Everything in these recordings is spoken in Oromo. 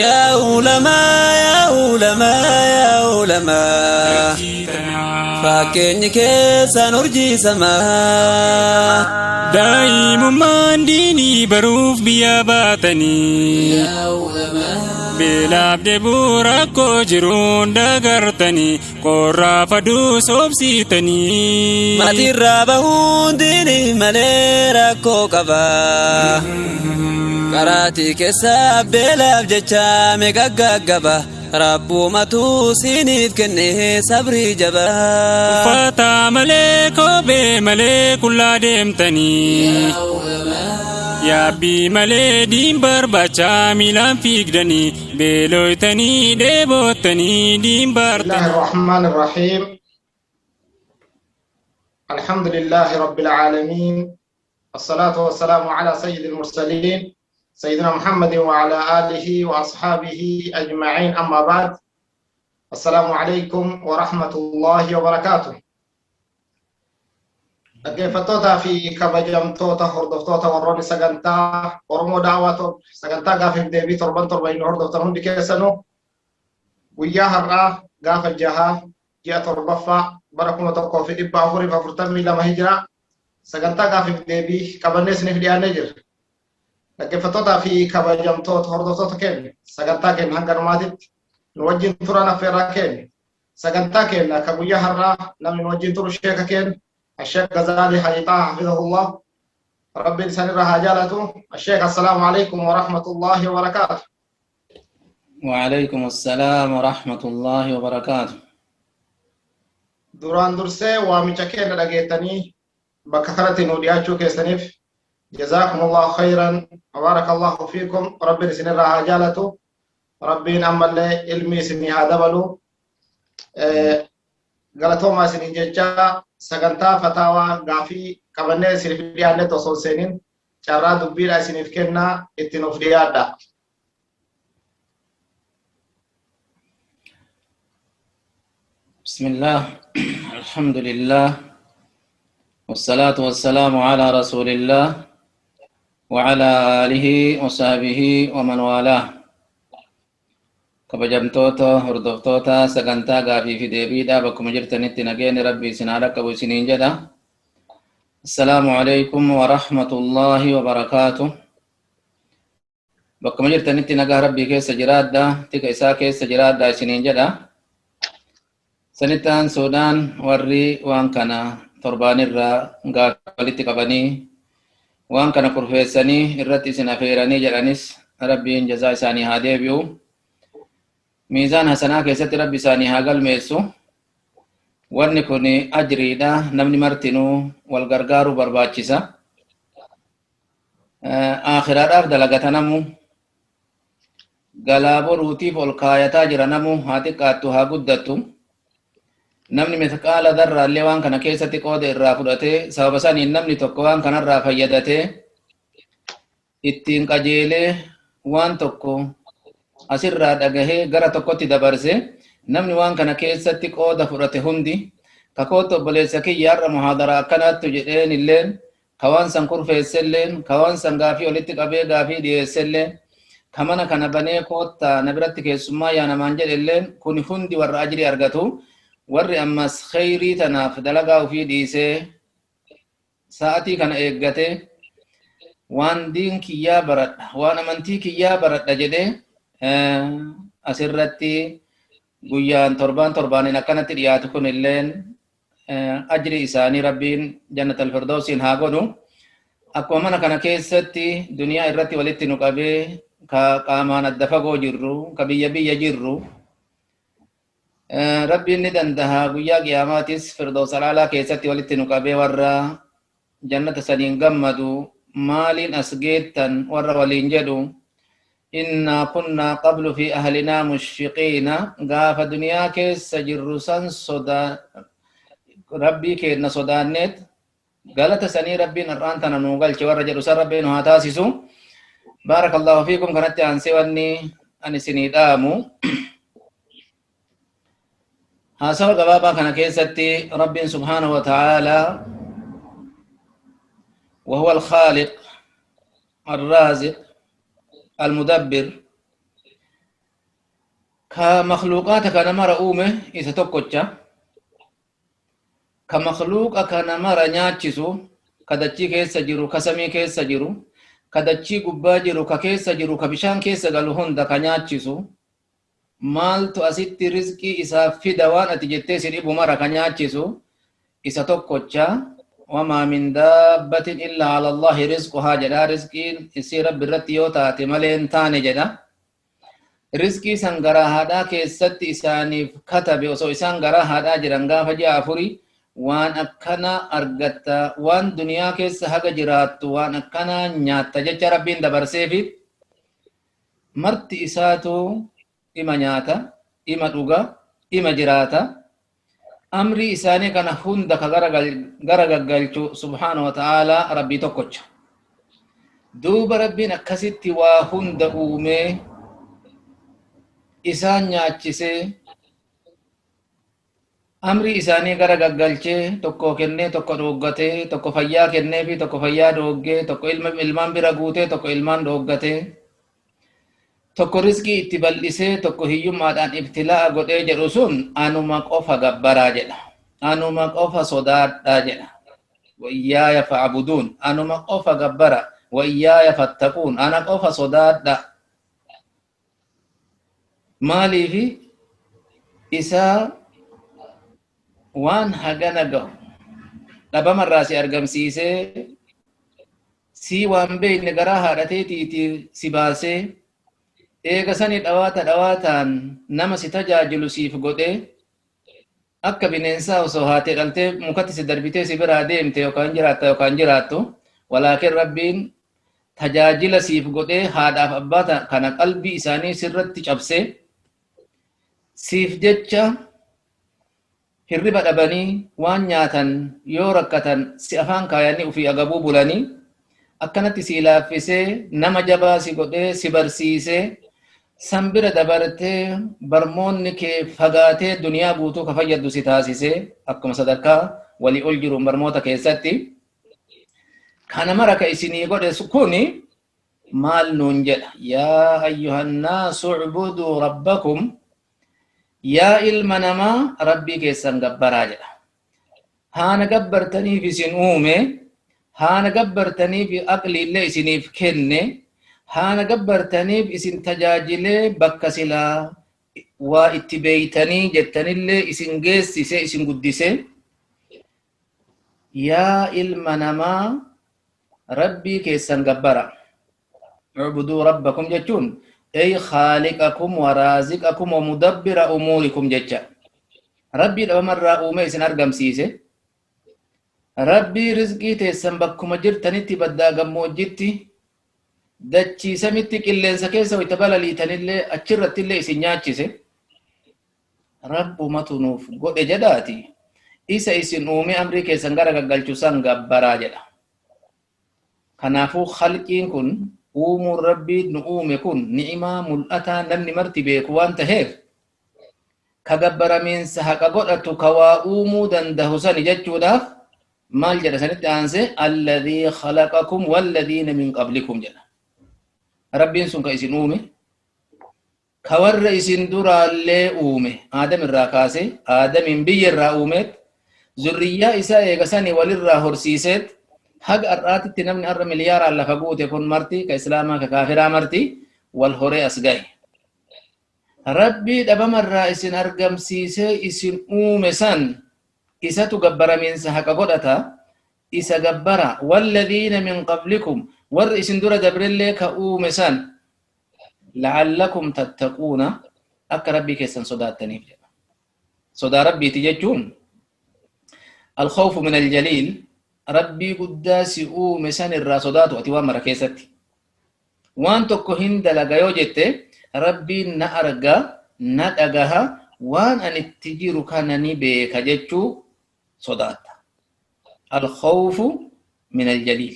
Yaa ulamaa yaa ulamaa yaa ulamaa fakkeenyi keessan urjii samaa. Daa'imummaan diinii baruuf biyya baatanii beelaaf dheebuu rakkoo jiruun dagartanii qorraaf aduu soobsiitanii. Maatiirraa bahuun diinii malee rakkoo qaba. Karaatii keessa beelaaf jecha meeqa gaggaba. Rabbumatu siiniif kenne sabrii jabaa. Uffata malee kophee malee qullaa deemtanii. Yaabbii malee diin barbaacha miilaan fiigdanii beelooytanii dheebottanii diin الله bartanii. الرحمن الرحيم الحمد لله رب العالمين الصلاة والسلام على سيد المرسلين سيدنا محمد وعلى آله وأصحابه أجمعين أما بعد السلام عليكم ورحمة الله وبركاته dhaggeeffattootaa fi kabajamtoota hordoftoota warroonni sagantaa Oromoo Daawwaa sagantaa gaafiif deebii torban torban inni hordoftan hundi keessanuu guyyaa har'aa gaafa jahaa ji'a torbaffaa bara 1442 hijiraa sagantaa gaafiif deebii qabannee isiniif dhiyaannee jirra. Dhaggeeffattootaa fi kabajamtoota hordoftoota keenya sagantaa keenya hanga dhumaatitti nu wajjin turan affeerraa keenya. Sagantaa keenya akka guyyaa har'aa namni nu wajjin turu sheeka keenya Asheek Gazaalii Haji Xaahaa Hafizahullah Rabbiin isaan irraa haa jaalatu. Asheek assalaamu alaikum wa rahmatullahi wa barakaatu. وعليكم السلام ورحمة الله وبركاته. Duraan dursee waamicha keenya dhageettanii bakka kanatti nu dhiyaachuu keessaniif jazaakumullahu khayran barakallahu fiikum rabbiin isinirraa haa jaalatu rabbiin ammallee ilmi isinii haa dabalu galatoomaa isiniin jecha sagantaa fataawaa gaafii qabannee isiniif dhiyaannetti osoo hin seenin carraa dubbiidha isiniif kennaa itti nuuf dhiyaadha. بسم الله الحمد لله والصلاة والسلام على رسول الله وعلى آله وصحبه ومن والاه. Kabajamtoota hordoftoota sagantaa gaafii fi deebiidha bakkuma jirtanitti nageenya rabbii isin haa dhaqqabu isiniin jedha. Assalaamu alaikum wa rahmatullahi wa barakaatu. Bakkuma jirtanitti nagaa rabbii keessa jiraadha, tika isaa keessa jiraadha isiniin jedha. Sanitti aansuudhaan warri waan kana torbaanirraa gaafii walitti qabanii waan kana kurfeessanii irratti isin afeeranii jedhanis rabbiin jazaa isaanii haa deebi'u. Miizaan hasanaa keessatti rabbi isaanii haa galmeessu. Wanni kun ajriidha. Namni martinuu wal gargaaruu barbaachisa. Aakhiraadhaaf dalagata namu. Galaa boruutiif ol kaayataa jira namu haa xiqqaattu haa guddattu. Namni mithqaala dharraallee waan kana keessatti qooda irraa fudhatee sababa saniin namni tokko waan kanarraa fayyadatee ittiin qajeelee waan tokko asirraa dhagahee gara tokkotti dabarse namni waan kana keessatti qooda fudhate hundi kakoottu obboleessa kiyya har'a muhaadaraa akkanaattu jedheen illeen ka waan san kurfeesselleen ka waan san gaafii walitti qabee gaafii dhiyeesselleen ka mana kana banee koottaa na biratti keessummaa yaa namaan jedhelleen kun hundi warra ajrii argatu warri ammas kheyrii tanaaf dalagaa ufii dhiisee sa'atii kana eeggatee waan diin kiyyaa baradha waan amantii kiyyaa baradha jedhee asirratti guyyaan torbaan torbaaniin akkanatti dhiyaatu kun illeen ajri isaanii rabbiin jannatal firdawsiin haa godhu. Akkuma mana kana keessatti duniyaa irratti walitti nu qabee ka qaamaan adda fagoo jirru ka biyya biyya jirru rabbiin ni dandaha guyyaa qiyaamaatis firdaws alaalaa keessatti walitti nu qabee warra jannata saniin gammadu maaliin as geettan warra waliin jedhu innaa kunnaa qablu fi ahlinaa mushfiqiina gaafa duniyaa keessa jirru san sodaa rabbii keenna sodaanneet galata sanii rabbiin har'aan tana nuu galche warra jedhu san rabbiin nu haa taasisu. Baarakallahu fiikum kanatti aansee wanni ani isinii dhaamu haasawa gabaabaa kana keessatti rabbiin subhaanahu wa ta'aalaa وهو الخالق الرازق المدبر. Ka makhluuqaata kana mara uume isa tokkocha. Ka makhluuqa kana mara nyaachisu, ka dachii keessa jiru, ka samii keessa jiru, ka dachii gubbaa jiru, ka keessa jiru, ka bishaan keessa galu hunda ka nyaachisu, maaltu asitti rizqii isaaf fida waan ati jettee si dhibu mara ka nyaachisu isa tokkocha. Wamaa min daabbatin illaa ala Allaahi rizquhaa jedha. Rizqiin isii Rabbi irratti yoo taate malee hin taane jedha. Rizqii san garaa haadhaa keessatti isaaniif katabe osoo isaan garaa haadhaa jiran gaafa ji'a afurii waan akkana argatta, waan duniyaa keessa haga jiraattu waan akkanaa nyaatta jecha Rabbiin dabarseefi marti isaatu ima nyaata, ima dhuga, ima jiraata. Amrii isaanii kana hunda ka gara gaggalchu subhaana wa ta'aalaa Rabbii tokkocha. Duuba Rabbiin akkasitti waa hunda uumee isaan nyaachisee amrii isaanii gara gaggalchee tokko kennee tokko dhooggatee, tokko fayyaa kennee fi tokko fayyaa dhooggee, tokko ilmaan bira guutee tokko ilmaan dhooggatee, tokko rizqii itti bal'isee tokko hiyyummaadhaan ibtilaa'a godhee jedhu sun anuma qofa gabbaraa jedha. Anuma qofa sodaadhaa jedha. Wayyaaya fa'abuduun, anuma qofa gabbara. Wayyaaya fattaquun, ana qofa sodaadha. Maaliifi isaa waan hagana gahu dhabamarraa si argamsiisee, sii waan beekne garaa haadhateetiiti si baasee, eega sani dhawaata dhawaataan nama si tajaajilu siif godhee, akka bineensaa osoo haatee dhaltee mukatti si darbitee si biraa deemte yookaan jiraatta yookaan jiraattu, walaakin Rabbiin tajaajila siif godhee haadhaaf abbaa kana qalbii isaanii sirratti cabsee siif jecha hirriba dhabanii waan nyaatan yoo rakkatan si afaan kaayanii ufii agabuu bulanii akkanatti si laaffisee nama jabaa si godhee si barsiisee, san bira dabartee barmoonni kee fagaatee duniyaa guutuu ka fayyaddu si taasisee, akkuma sadarkaa walii ol jiruun barmoota keessatti kana mara ka isinii godhe kuni maal nuun jedha? Yaa ayyuhannaasu ucbuduu rabbakum, yaa ilma namaa Rabbii keessan gabbaraa jedha. Haana gabbartaniif isin uume, haana gabbartaniif aqliillee isiniif kenne, haana gabbartaniif isin tajaajilee bakka silaa waa itti beeytanii jettanillee isin geessise, isin guddise. Yaa ilma namaa, Rabbii keessan gabbara. Ucbuduu rabbakum jechuun ay khaaliqakum wa raaziqakum wa mudabbira umuurikum jecha. Rabbii dhabamarraa uume isin argamsiise. Rabbii rizqii teessan bakkuma jirtanitti, baddaa gammoojjitti, dachii samitti, qilleensa keessa wayita balaliitanillee achirrattillee isin nyaachise. Rabbumatu nuuf godhe jedhaati isa isin uumee amrii keessan gara gaggalchu san gabbaraa jedha. Kanaafuu khalqiin kun, uumuun Rabbii nu uume kun, ni'imaa mul'ataa namni marti beeku waan taheef, ka gabbaramiinsa haqa godhatu ka waa uumuu dandahu sani jechuudhaaf maal jedha sanitti aansee? Alladhii khalaqakum walladhiina min qablikum jedha. Rabbiin sun ka isin uume, ka warra isin duraallee uume, Aadam irraa kaasee, Aadamiin biyya irraa uumeet zurriyyaa isaa eega sani walirraa horsiiseet haga har'aatitti namni har'a miliyaaraan lafa guute kun marti, ka islaamaa ka kaafiraa marti wal horee as gahe. Rabbii dhabamarraa isin argamsiisee isin uume san isatu gabbaramiinsa haqa godhata, isa gabbara. Walladhiina min qablikum, warri isin dura dabrellee ka uume san, la'allakum tattaquuna, akka Rabbii keessan sodaattaniif jedha. Sodaa Rabbiiti jechuun alkhawfu min aljaliil, Rabbii guddaa si uume san irraa sodaatu. Ati waan mara keessatti waan tokko hin dalaga yoo jette, Rabbiin na arga, na dhagaha, waan ani itti jiru kana ni beeka jechuu sodaatta. Alkhawfu min aljaliil.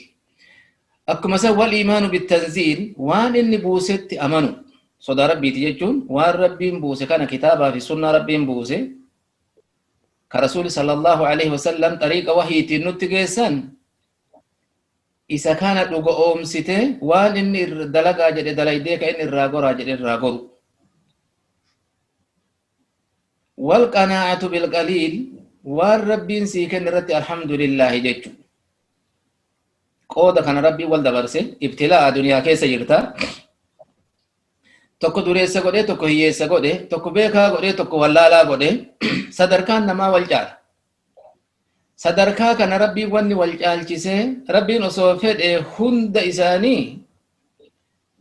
Akkuma san wal iimaanu bittanziil, waan inni buusetti amanu. Sodaa Rabbiiti jechuun waan Rabbiin buuse kana, kitaabaa fi sunnaa Rabbiin buuse ka Rasuuli sallallahu alaihi wasallam xariiqa wahiitiin nutti geessan, isa kana dhuga oomsite waan inni dalagaa jedhe dalaydee ka inni irraa goraa jedhe irraa goru. Wal qanaa'atu bilqaliil, waan Rabbiin sii kenne irratti alhamdulillaahi jechu. Qooda kana Rabbiin wal dabarse. Ibtilaa'a duniyaa keessa jirta. Tokko dureessa godhee, tokko hiyyeessa godhe, tokko beekaa godhee, tokko wallaalaa godhe. Sadarkaan namaa wal caala. Sadarkaa kana Rabbiin wanni wal caalchisee, Rabbiin osoo fedhe hunda isaanii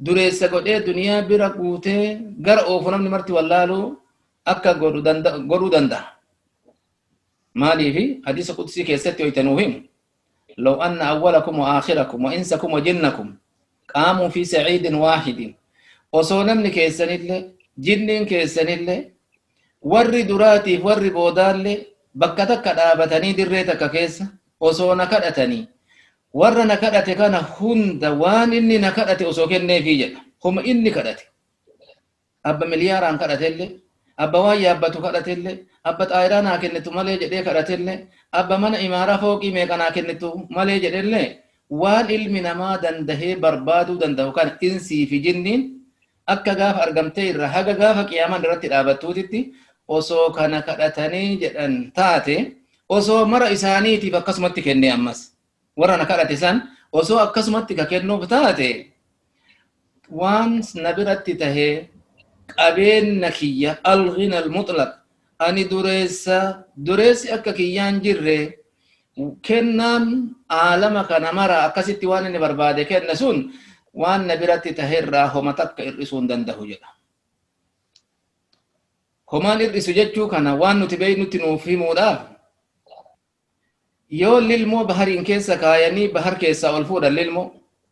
dureessa godhee, duniyaa bira guutee gara oofu, namni marti wallaaluu akka godhu godhuu danda'a. Maaliifi hadiisa qudsii keessatti hoytanuu himu: لو أن أولكم وآخركم وإنسكم وجنكم قاموا في صعيد واحد، osoo namni keessanillee, jinniin keessanillee, warri duraatiif warri boodaallee bakka takka dhaabatanii dirree takka keessa osoo na kadhatanii, warra na kadhate kana hunda waan inni na kadhate osoo kenneefii jedha. Homa inni kadhate, abba miliyaaraan kadhatellee, abba waan yaabbatu kadhatellee, abba xaayiraa naa kennitu malee jedhee kadhatellee, abba mana imaaraa fooqii meeqa naa kennitu malee jedhellee, waan ilmi namaa dandahee barbaaduu danda'u kana insii fi jinniin akka gaafa argamtee irra haga gaafa qiyaamaan irratti dhaabattuutitti osoo kana kadhatanii jedhan taate, osoo mara isaaniitiif akkasumatti kenne, ammas warra na kadhate san osoo akkasumatti ka kennuuf taate, waan na biratti tahee qabeenna kiyya, الغنى المطلق, ani dureessa, dureessi akka kiyyaan jirre, kennaan aalama kana mara akkasitti waan inni barbaade kenne sun waan na biratti taheerraa homa takka hir'isuu hin danda'u jedha. Homaan hir'isu jechuu kana waan nuti beeknutti nuuf himuudhaaf, yoo lilmoo bahariin keessa kaayanii bahar keessaa ol fuudhan,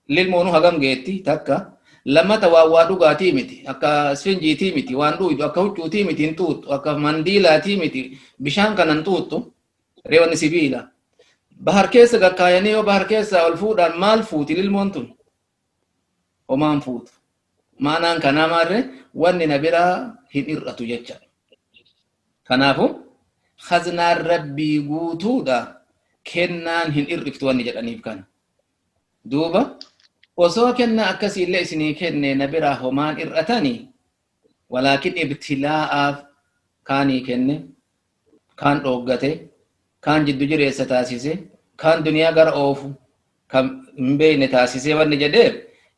lilmoonu hagam geetti? Takka lammata waan waa dhugaatii miti, akka isfinjiitii miti waan dhuydu, akka huccuutii miti hin xuuxxu, akka mandiilaatii miti bishaan kana hin xuuxxu. Reewanni sibiila bahar keessa gakkaayanii yoo bahar keessaa ol fuudhan maal fuuti lilmoon tun? Homaan fuutu. Maanaan kanaa maarre? Wanni na biraa hin hir'atu jecha. Kanaafu khaznaan Rabbii guutuudha, kennaan hin hir'iftu wanni jedhaniif kana. Duuba osoo kennaa akkasii illee isinii kenne na biraa homaan hir'atanii, walaakin ibtilaa'aaf kaanii kenne, kaan dhooggate, kaan jiddu jireessa taasise, kaan duniyaa gara oofu kan hin beekne taasisee wanni jedheef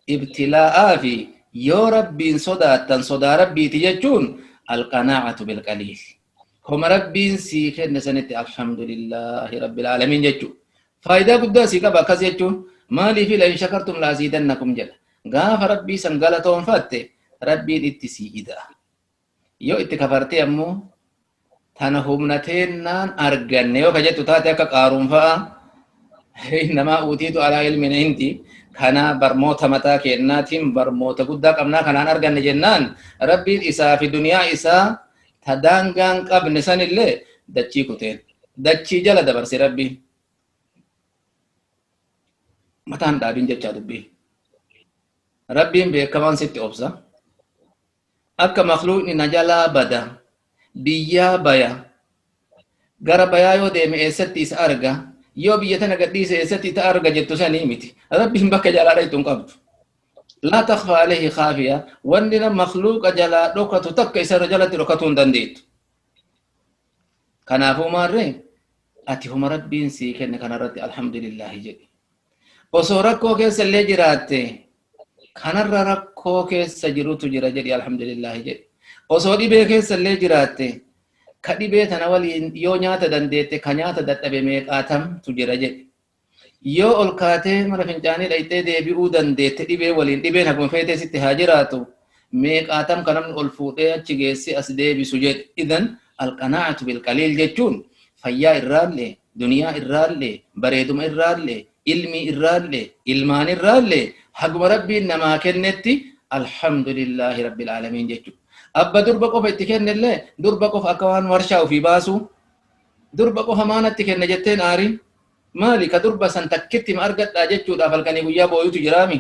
ibtilaa'aa fi yoo Rabbiin sodaattan, sodaa Rabbiiti jechuun القناعة بالقليل, homa Rabbiin sii kenne sanitti الحمد لله رب العالمين jechuu. Faayidaa guddaa sii qaba akkas jechuun. Maaliif? لئن شكرتم لأزيدنكم jedha. Gaafa Rabbii san galatoonfatte Rabbiin itti sii ida'a. Yoo itti kafartee ammoo, tana humna teennaan arganne yoo ka jettu taate, akka Qaaruun fa'a, إنما أوتيته على علم عندي, kana barmoota mataa kennaatiin barmoota guddaa qabnaa kanaan arganne jennaan, Rabbiin isaa fi duniyaa isaa ta daangaan qabne sanillee dachii kuteen dachii jala dabarse. Rabbiin mataan dhaabin jechaa dubbii. Rabbiin beekamaan sitti obsa. Akka makluuqni na jalaa bada, biyyaa baya, gara bayaa yoo deeme eessatti isa arga, yoo biyya tana gadhiise eessatti isa arga jettu sanii miti. Rabbiin bakka jalaa dhaytu hin qabdu. لا تخفى عليه خافية. Wanni na makluuqa jalaa dhokatu takka isarra jalatti dhokatuu hin dandeettu. Kanaafuu maarree, ati homa Rabbiin sii kenne kanarratti alhamdulillaahi jedhi. Osoo rakkoo keessa illee jiraatte, kanarra rakkoo keessa jirutu jira jedhi, alhamdulillaahi jedhi. Osoo dhibee keessa illee jiraatte, ka dhibee tana waliin yoo nyaata dandeette, ka nyaata dadhabe meeqaatamtu jira jedhi. Yoo ol kaatee mana fincaanii dhayxee deebi'uu dandeette dhibee waliin, dhibeen haguma feetee sitti haa jiraatu, meeqaatam ka namni ol fuudhee achi geessee as deebisu jedhe. إذن القناعة بالقليل jechuun fayyaa irraallee, duniyaa irraallee, bareeduma irraallee, ilmii irraallee, ilmaan irraallee, haguma Rabbiin namaa kennetti الحمد لله رب العالمين jechuudha. Abba durba qofa itti kennellee, durba qofa akka waan warshaa ofii baasu, durba qofa maanatti kenne jetteen aarii. Maali? Ka durba san takkitti ma argadhaa jechuudhaaf halkanii guyyaa booyutu jiraami.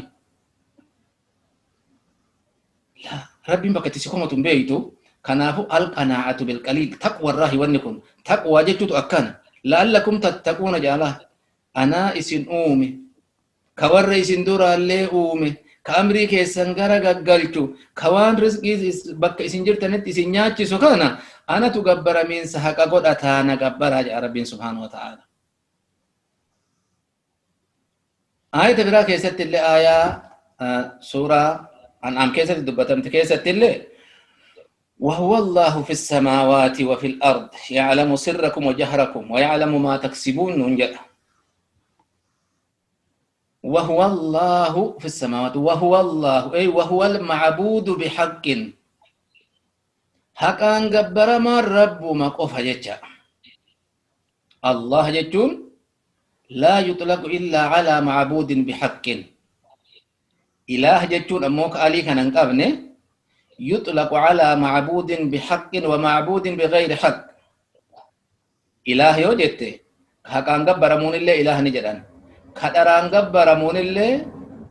Rabbiin bakka itti si komatu hin beeytu. Kanaafuu القناعة بالقليل taqwa irraahi. Wanni kun taqwaa jechuutu akkana. لعلكم تتقون jaalaa. Anaa isin uume, ka warra isin duraallee uume, Ka amrii keessan gara gaggalchu, ka waan rizqii bakka isin jirtanitti isin nyaachisu kana anatu gabbaramiinsa haqa godhataa na gabbaraa jedha Rabbiin subhaanahu wa ta'aala. Aayata biraa keessatti illee aayaa suuraa An'aam keessatti dubbatamte keessatti illee وهو الله في السماوات وفي الأرض يعلم سركم وجهركم ويعلم ما تكسبون ننجأ وهو الله في السماوات وهو الله أي وهو المعبود بحق حقا جبر ما الرب ما قف جتا الله جتون لا يطلق إلا على معبود بحق إله جتون أموك علي كان قبنه يطلق على معبود بحق ومعبود بغير حق إله يوجدت حقا جبر مون الله إله نجدان كدران جبر مون الله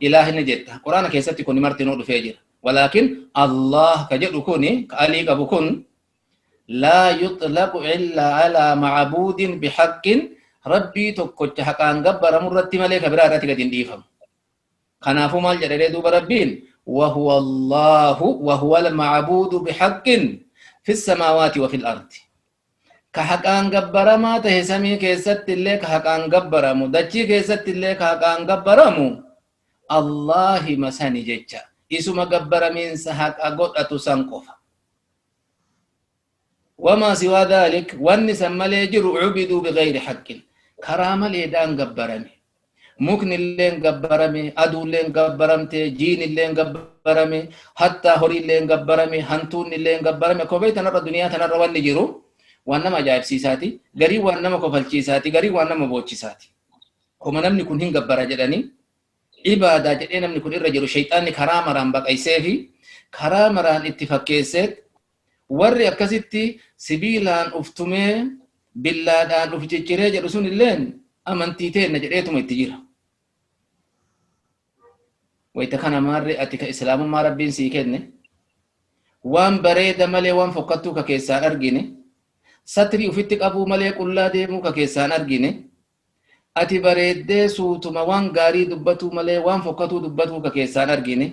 إله نجدت قرآن كيستي كوني مرتين فيجر ولكن الله كجد كوني كألي كبكون لا يطلق إلا على معبود بحق ربي تكوت حقان جبر مرت ملك برارة قدين ديفهم خنافو مال جرير دوب ربين وهو الله وهو المعبود بحق في السماوات وفي الأرض كحقان جبر ما تهسمي كيست اللي كحقان جبر مدتشي كيست اللي كحقان جبر مو الله مساني جتشا إسما جبر من سحق أقول أتسانقفا وما سوى ذلك والنسم ليجر عبدوا بغير حق كرامة ليدان جبرمي مكن اللين جبرمي أدو اللين جبرمتي جين اللين جبرمي حتى هوري اللين جبرمي هنتون اللين جبرمي كوبيت نرى الدنيا تنرى والنجرو وانما جايب سيساتي غري وانما كفلشي ساتي غري وانما بوتشي ساتي كما نمني كن هن جبرة جدني عبادة جدني نمني كن الرجل الشيطان كرامة رام بق أيسافي كرامة ران اتفاقيست warri akkasitti sibiilaan uftumee billaadhaan uf cicciree jedhu sun illeen amantii teenna jedheetuma itti jira. Wayita kana maarree ati ka islaamummaa rabbiin sii kenne waan bareeda malee waan fokkattuu ka keessaan argine satrii ufitti qabuu malee qullaa deemuu ka keessaan argine ati bareeddee suutuma waan gaarii dubbatuu malee waan fokkatuu dubbatuu ka keessaan argine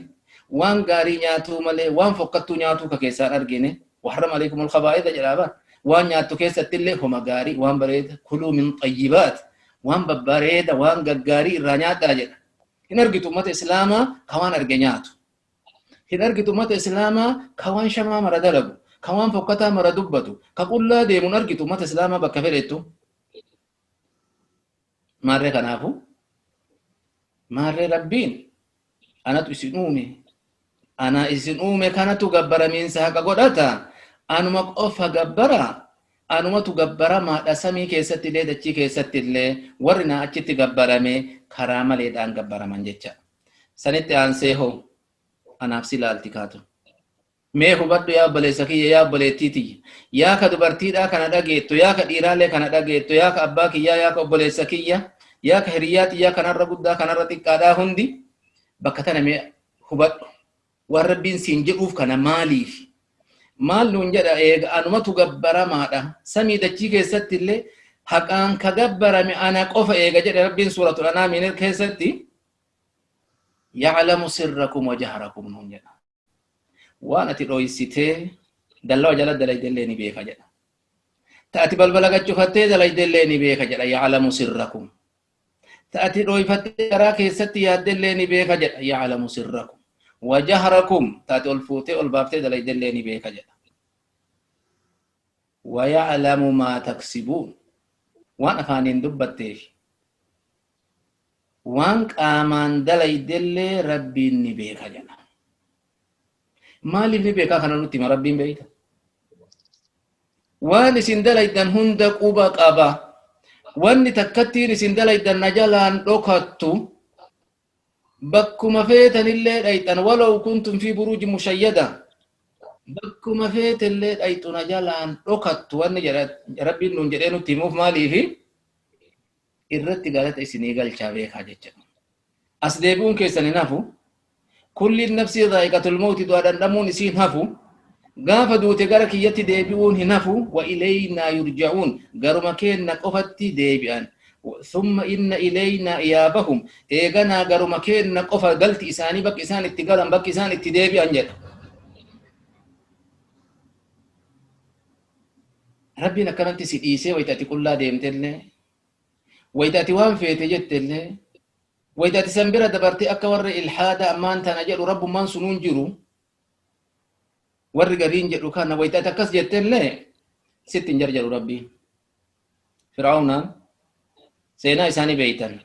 waan gaarii nyaatuu malee waan fokkattuu nyaatuu ka keessaan argine وحرم عليكم الخبائث جلابا وان ياتو كيسة اللي هم غاري وان بريد كلوا من طيبات وان ببريد وان غاري رانيات اجل إن أرجت أمة إسلاما كوان أرجنياتو إن أرجت أمة إسلاما كوان شما مردلبو كوان فقطا مردبتو كقول لا ديمون أرجت أمة إسلاما بكفرتو ماري كنافو ماري ربين أنا تسنومي أنا إسنومي كانت تجبر من سهك قدرتا أنا ما أقف جبرا أنا ما تجبر ما أسمي كيست اللي دتشي كيست اللي ورنا أتشي تجبر مي كرامة ليدان جبر من جتشا سنت أنسيه أنا أفصل التكاتو mee hubadhu yaa obboleessa kiyya yaa obboleettii tiyya yaa ka dubartiidhaa kana dhageettu yaa ka dhiiraallee kana dhageettu yaa ka abbaa kiyyaa yaa ka obboleessa kiyya yaa ka hiriyaa tiyyaa kanarra guddaa kanarra xiqqaadhaa hundi bakka tana mee hubadhu waan rabbiin siin jedhuuf kana maaliif maal nuun jedha eega anumatu gabbaramaadha samii dachii keessatti illee haqaan ka gabbarame ana qofa eega jedhe rabbiin suuratul anaamiin keessatti ya'lamu sirrakum wa jahrakum nuun jedha waan ati dhoysitee dallawa jala dalaydellee ni beeka jedha ta'ati balbala gachufattee dalaydellee ni beeka jedha ya'lamu sirrakum ta'ati dhoyfattee karaa keessatti yaaddellee ni beeka jedha ya'lamu sirrakum wa jahrakum ta'ati ol fuutee ol baaftee dalaydellee ni beeka jedha wa ya'lamu maa taksibuun waan afaaniin dubbatteef waan qaamaan dalaydellee rabbiin ni beeka jedha maaliif ni beekaa kana nutti hima rabbiin beeyta waan isin dalaydan hunda quba qaba wanni takkattiin isin dalaydan na jalaan dhokattu bakkuma feetanillee dhayxan walaw kuntum fi buruuji mushayyada bakkuma feetellee dhayxu na jalaan dhokattu wanni rabbiin nuun jedhee nutti himuuf maaliifi irratti galata isinii galchaa beekaa jecha as deebi'uun keessan hin hafu kulli nafsi dhaa'iqatul mawti du'a dhandhamuun isiin hafu gaafa duute gara kiyyatti deebi'uun hin hafu wa ilaynaa yurja'uun garuma keenna qofatti deebi'an Thumma inna ilaynaa iyaabahum. Eeganaa garuma keenna qofa galti isaanii bakki isaan itti galan bakki isaan itti deebi'an jedha. Rabbiin akkanatti si dhiisee wayita ati qullaa deemtellee, wayita ati waan feete jettellee, wayita ati san bira dabartee akka warra ilhaada ammaan tana jedhu rabbummaan sunuun jiru, warri gariin jedhu kana wayita ati akkas jettellee sitti hin jarjaru Rabbiin. Fir'aawnaan seenaa isaanii beeytan.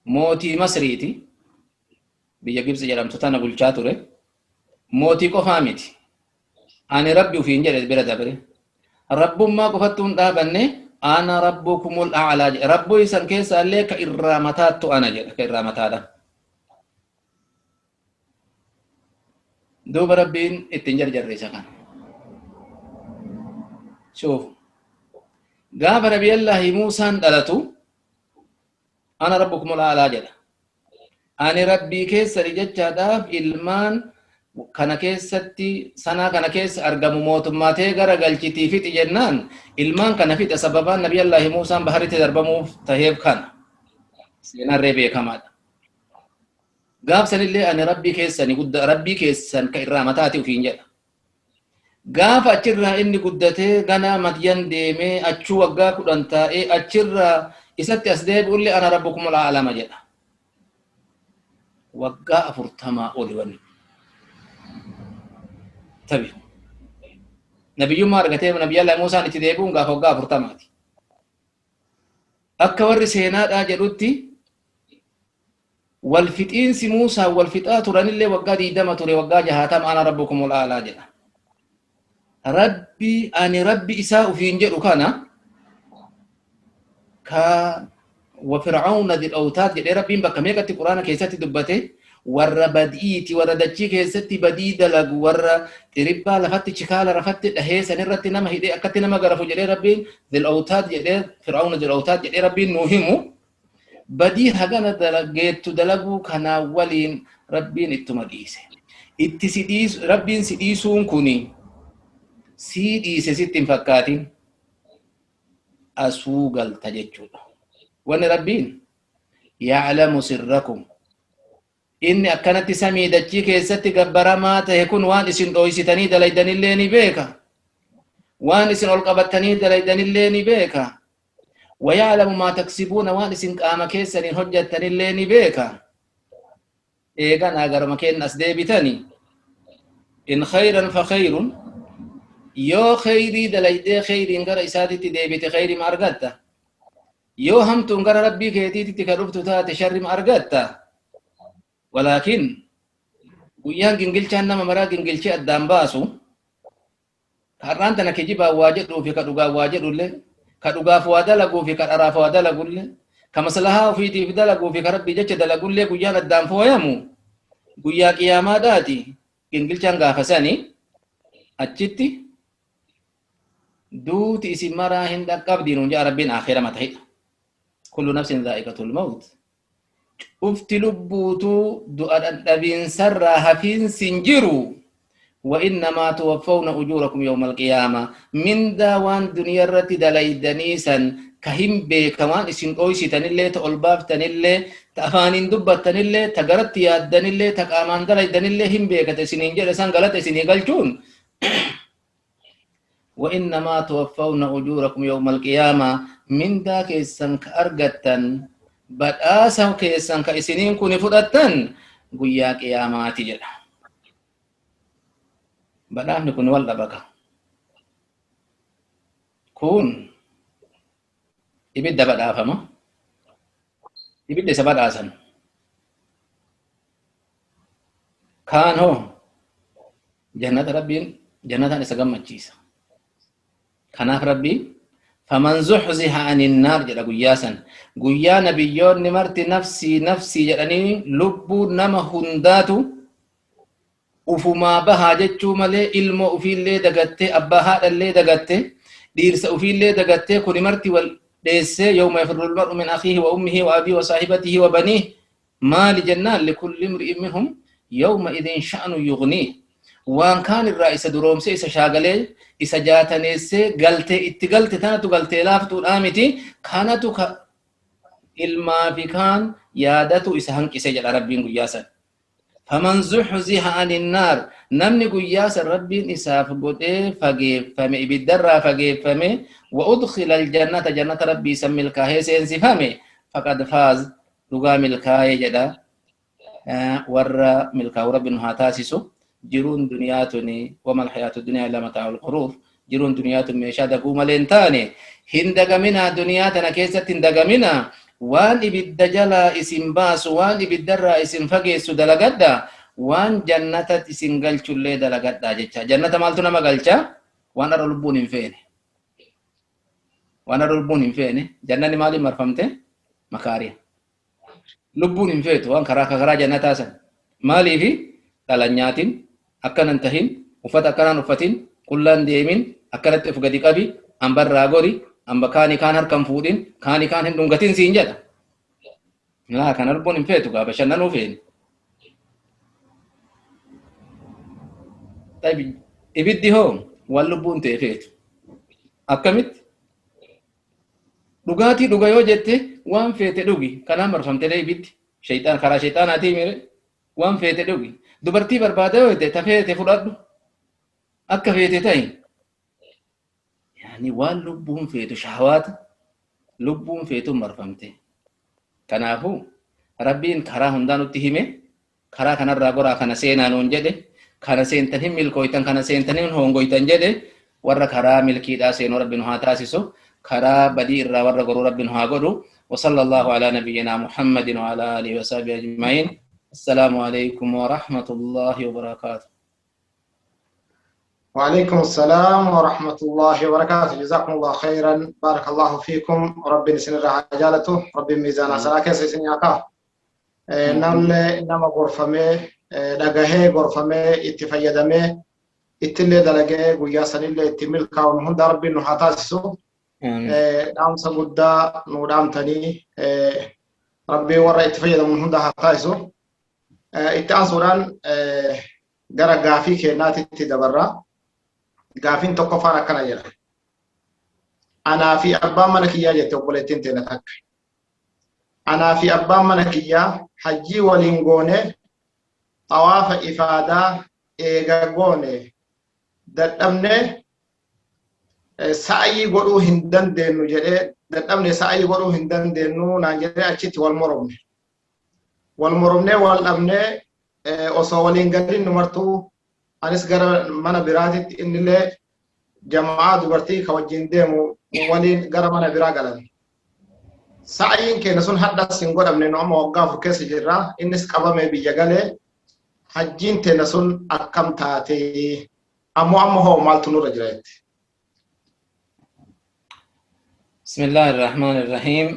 Mootii Masriiti. Biyya Gibxi jedhamtu tana bulchaa ture. Mootii qofaa miti. Ani Rabbi ufiin jedhe bira dabre. Rabbummaa qofattuu hin dhaabanne ana rabbukumul a'laa jedhe. Rabbuu isan keessaa illee ka irraa mataattu ana jedha. Ka irraa mataadha. Duuba Rabbiin ittiin jarjarre isa kana. Shuuf. Gaafa Nabiyallaahi Muusaan dhalatu ana rabbukumul a'laa jedha. Ani Rabbii keessani jechaadhaaf ilmaan kana keessatti sanaa kana keessa argamu mootummaa tee gara galchitii fixi jennaan ilmaan kana fixa sababaan Nabiyallaahi Muusaan baharitti darbamuuf taheef kana. Seenarree beekamaadha. Gaaf sanillee ani Rabbii keessani guddaa Rabbii keessan ka irraa mataati ufiin jedha. Gaafa achirraa inni guddatee ganaa Madyan deemee achuu waggaa 10 taa'ee achirraa isatti as deebi'ullee ana rabbukumul a'lama jedha. Waggaa afurtamaa oli wanni. Tabi. Nabiyyummaa argatee Nabiyyallaa Muusaan itti deebi'uun gaafa waggaa afurtamaati. Akka warri seenaadhaa jedhutti Wal fixiinsi Muusaan wal fixaa turanillee waggaa 20 ture waggaa 60 ana rabbukumul a'laa jedha. Rabbi ani rabbi isaa ufiin jedhu kana ka wa fir'aawna dhil awtaad jedhee rabbiin bakka meeqatti quraana keessatti dubbate warra badiiti warra dachii keessatti badii dalagu warra xiribbaa lafatti chikaala rafatti dhahee sanirratti nama hidhee akkatti nama garafu jedhee rabbiin dhil awtaad jedhee fir'aawna dhil awtaad jedhee rabbiin nuu himu Badii hagana geettu dalaguu kanaa waliin Rabbiin ittuma dhiise. Itti si dhiisu, Rabbiin si dhiisuun kuni sii dhiise sitti hin fakkaatin. Asuu galta jechuudha. Wanni Rabbiin ya'lamu sirrakum. Inni akkanatti samii dachii keessatti gabbaramaa tahe kun waan isin dhooysitanii dalaydanillee ni beeka. Waan isin ol qabattanii dalaydanillee ni beeka. Waya'lamu maa taksibuuna waan isin qaama keessaniin hojjattanillee ni beeka. Eeganaa garuma keenna as deebitani. In khayran fa khayrun yoo khayrii dalaydee khayriin gara isaatitti deebite khayrima argatta. Yoo hamtuun gara rabbii keetiititti ka dhuftu taate sharrima argatta. Walaakin guyyaan gingilchaan nama maraa gingilchee addaan baasu Ka har'aan tana kijibaan waa jedhuu fi ka dhugaan waa jedhullee, ka dhugaaf waa dalaguu fi ka dharaaf waa dalagullee, ka maslahaa ofiitiif dalaguu fi ka Rabbii jecha dalagullee guyyaan addaan fooyamu guyyaa qiyaamaadhaati. Gingilchaan gaafa sani achitti duuti isin maraa hin dhaqqabdi nuun jedha Rabbiin aakhira mata hidha. Kullu nafsin dhaa'iqatul mawt. Cufti lubbuutuu du'a dhandhabiinsarraa hafiinsi hin jiru. Wa innamaa tuwaffawna ujuurakum yawmal qiyaama. Mindaa waan duniyaa irratti dalaydanii san ka hin beeka waan isin dhooysitanillee ta ol baaftanillee ta afaaniin dubbattanillee ta garatti yaaddanillee ta qaamaan dalaydanillee hin beekata isiniin jedhe san galata isinii galchuun وإنما توفون أجوركم يوم القيامة من دا كيسان كأرغتن بدآسا كيسان كإسنين كوني فدتن قيا قيامات جدا بدآفني كون ولا بقى كون ibidda badhaafama ibidda isa badhaasan kaan hoo jannata rabbiin jannataan isa gammachiisa kanaaf rabbiin faman zuhziha anin naar jedha guyyaa san guyyaa nabiyyoonni marti nafsii nafsii jedhanii lubbuu nama hundaatu ufumaa bahaa jechuu malee ilmoo ufiillee dagattee abbaa haadhallee dagattee dhiirsa ufiillee dagattee kuni marti wal dheessee yawma yafirrul mar'u min akhiihi wa ummihi wa abiihi wa saahibatihi wa baniihi maali jennaan likulli imri'in minhum yawma idin sha'nu yughniih waan kaan irraa isa duroomsee isa shaagalee isa jaataneessee galtee itti galte tanatu galtee laaftuudhaa miti kanatu ka Ilmaa fi kaan yaadatu isa hanqise jedha Rabbiin guyyaa san. Faman zuhziha anin naar, namni guyyaa san Rabbiin isaaf godhee fageeffame, ibiddarraa fageeffame, wa udkhila aljannata, jannata Rabbii san milkaahee seensifame, faqad faaz, dhugaa milkaa'ee jedha. Warra milkaa'u Rabbi nu haa taasisu. Jiruun duniyaa tuni wamal hayaatu duniyaa illaa mataa'ul ghuruur. Jiruun duniyaa tun meeshaa daguu malee hin taane. Hin dagaminaa, duniyaa tana keessatti hin dagaminaa. Waan ibidda jalaa isin baasu, waan ibiddarraa isin fageessu dalagadha. Waan jannata isin galchullee dalagadha jecha. Jannata maaltu nama galcha? Waan har'a lubbuun hin feene. Waan har'a lubbuun hin feene. Jannanni maaliin marfamte? Makaariya. Lubbuun hin feetu waan karaa karaa jannataa san. Maaliifi? Dhala hin nyaatin, akkana hin tahin, uffata akkanaan uffatin, qullaan deemin, akkanatti of gadi qabi, ambarraa gori, amba kaani kaan harka hin fuudhin, kaani kaan hin dhungatin siin jedha. Laa, kana lubbuun hin feetu, gaa bashannanuu feeni. Ibiddi hoo waan lubbuun ta'e feetu. Akkamitti? Dhugaatii dhuga yoo jette, waan feete dhugi. Kanaan marfamtelee ibiddi. Shayxaan karaa shayxaanaatii mire waan feete dhugi. Dubartii barbaada yoo jette, ta feete fudhadhu. Akka feete ta'i. Yaani waan lubbuun feetu, shahawaata lubbuun feetuun marfamte. Kanaafuu Rabbiin karaa hundaa nutti hime, karaa kanarraa goraa, kana seenaa nuun jedhe, kana seentan hin milkooytan, kana seentan hin hongoytan jedhe. Warra karaa milkiidhaa seenuu Rabbi nu haa taasisu, karaa badii irraa warra goruu Rabbi nu haa godhu. وصلى الله على نبينا محمد وعلى آله وصحبه أجمعين. السلام عليكم ورحمة الله وبركاته. وعليكم السلام ورحمة الله وبركاته. جزاكم الله خيرا، بارك الله فيكم. ربي نسن الرحجالته، ربي ميزان حسنات سيسن ياكا. Namni nama gorfamee dhagahee, gorfamee, itti fayyadamee, ittillee dalagee, guyyaa sanillee itti milkaa'uun hunda Rabbiin nu haa taasisu. Dhaamsa guddaa nu dhaamtanii, Rabbiin warra itti fayyadamuun hunda haa taasisu. Itti aansuudhaan gara gaafii kennaatitti dabarra. Gaafiin tokkoffaan akkana jedha. Anaa fi abbaan mana kiyyaa, jette obboleettiin teenya takka. Anaa fi abbaan mana kiyyaa hajjii waliin goone, xawaafa ifaadaa eega goone dadhabne, sa'ayii godhuu hin dandeenyu jedhee, dadhabne, sa'ayii godhuu hin dandeenyu naan jedhee, achitti wal moromne. Wal moromnee, wal dhabnee, osoo waliin galin nu martuu anis gara mana biraatitti, innillee jamaa dubartii ka wajjin deemu waliin gara mana biraa galan. Sa'ayiin keenya sun hadhas hin godhamne, nu amma waggaa 4 keessa jirra. Innis qabamee biyya galee. Hajjiin teenya sun akkam taate? Ammoo amma hoo maaltu nurra jira jetti. بسم الله الرحمن الرحيم.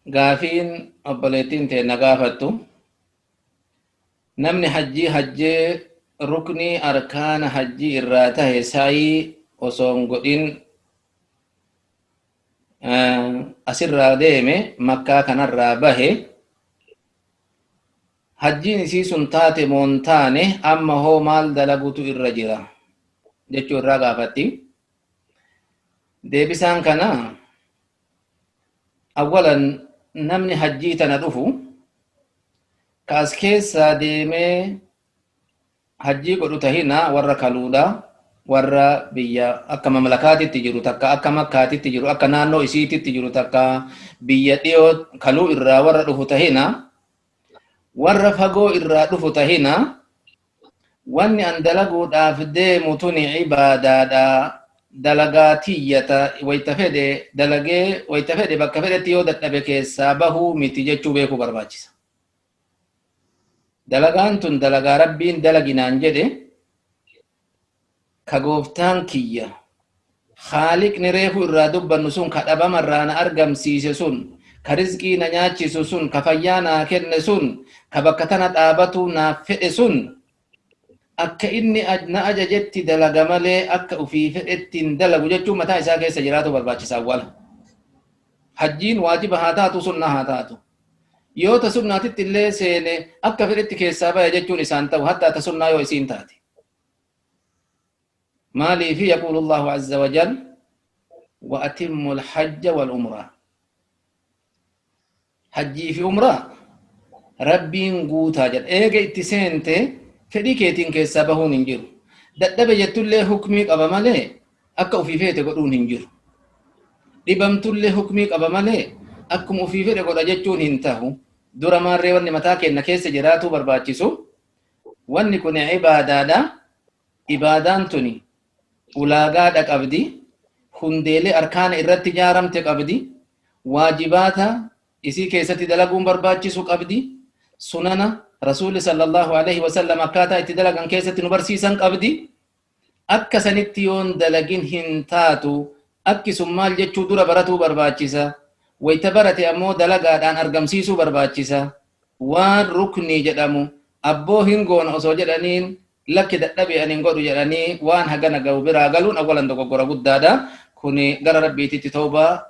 Gaafiin obboleettiin teenya gaafattu, namni hajjii hajjee ruknii arkaana hajjii irraa tahe sa'ii osoo hin godhin asirraa deeme, Makkaa kanarraa bahe, hajjiin isii sun taate moo hin taane, amma hoo maal dalagutu irra jira jechuu irraa gaafatti. Deebisaan kana, awwalan namni hajjii tana dhufu ka as keessaa deemee hajjii godhu tahina, warra kaluudha, warra biyya akka mamlakaatitti jiru takka, akka Makkaatitti jiru, akka naannoo isiititti jiru takka, biyya dhiyoo kaluu irraa warra dhufu tahina, warra fagoo irraa dhufu tahina, wanni an dalaguudhaaf deemu tuni ibaadaadha, dalagaa tiyyata, wayta fedhe dalagee, wayta fedhe bakka fedhetti yoo dadhabe keessaa bahuu miti jechuu beekuu barbaachisa. Dalagaan tun dalagaa Rabbiin dalaginaan jedhe, ka gooftaan kiyya Haaliqni reefu irraa dubbannu sun, ka dhabama irraa na argamsiise sun, ka rizqii na nyaachisu sun, ka fayyaa naa kenne sun, ka bakka tana dhaabatuu naaf fedhe sun, akka inni na ajajetti dalaga malee akka ufii fedhetti hin dalagu jechuun mataa isaa keessa jiraatu barbaachisa awwala. Hajjiin waajiba haa taatu, sunnaa haa taatu. Yoo ta sunnaatitti illee seene akka fedhetti keessaa baya jechuun isaan ta'u, hattaa ta sunnaa yoo isiin taate. Maaliifi? Yaquulu Allahu azza wa jal Wa atimmul hajja wal umraa. Hajjii fi umraa Rabbiin guutaa jedha. Eega itti seente fedhii keetiin keessaa bahuun hin jiru. Dadhabe jettullee hukmii qaba malee akka ofii feete godhuun hin jiru. Dhibamtullee hukmii qaba malee akkuma ofii fedhe godha jechuun hin tahu. Dura maarree wanni mataa keenna keessa jiraatuu barbaachisu wanni kun ibaadaadha. Ibaadaan tuni ulaagaadha qabdi. Hundeelee arkaana irratti ijaaramte qabdi. Waajibaata isii keessatti dalaguun barbaachisu qabdi. Sunana Rasuulli sallallahu alaihi wasallam akkaataa itti dalagan keessatti nu barsiisan qabdi. Akka sanitti yoon dalagin hin taatu. Akki sun maal jechuu dura baratuu barbaachisa. Wayta barate ammoo dalagaadhaan argamsiisuu barbaachisa. Waan ruknii jedhamu abboo hin goona osoo jedhaniin lakki dadhabe ani hin godhu jedhanii waan hagana gahu biraa galuun awwalan dogoggora guddaadha. Kuni gara Rabbiititti tawbaa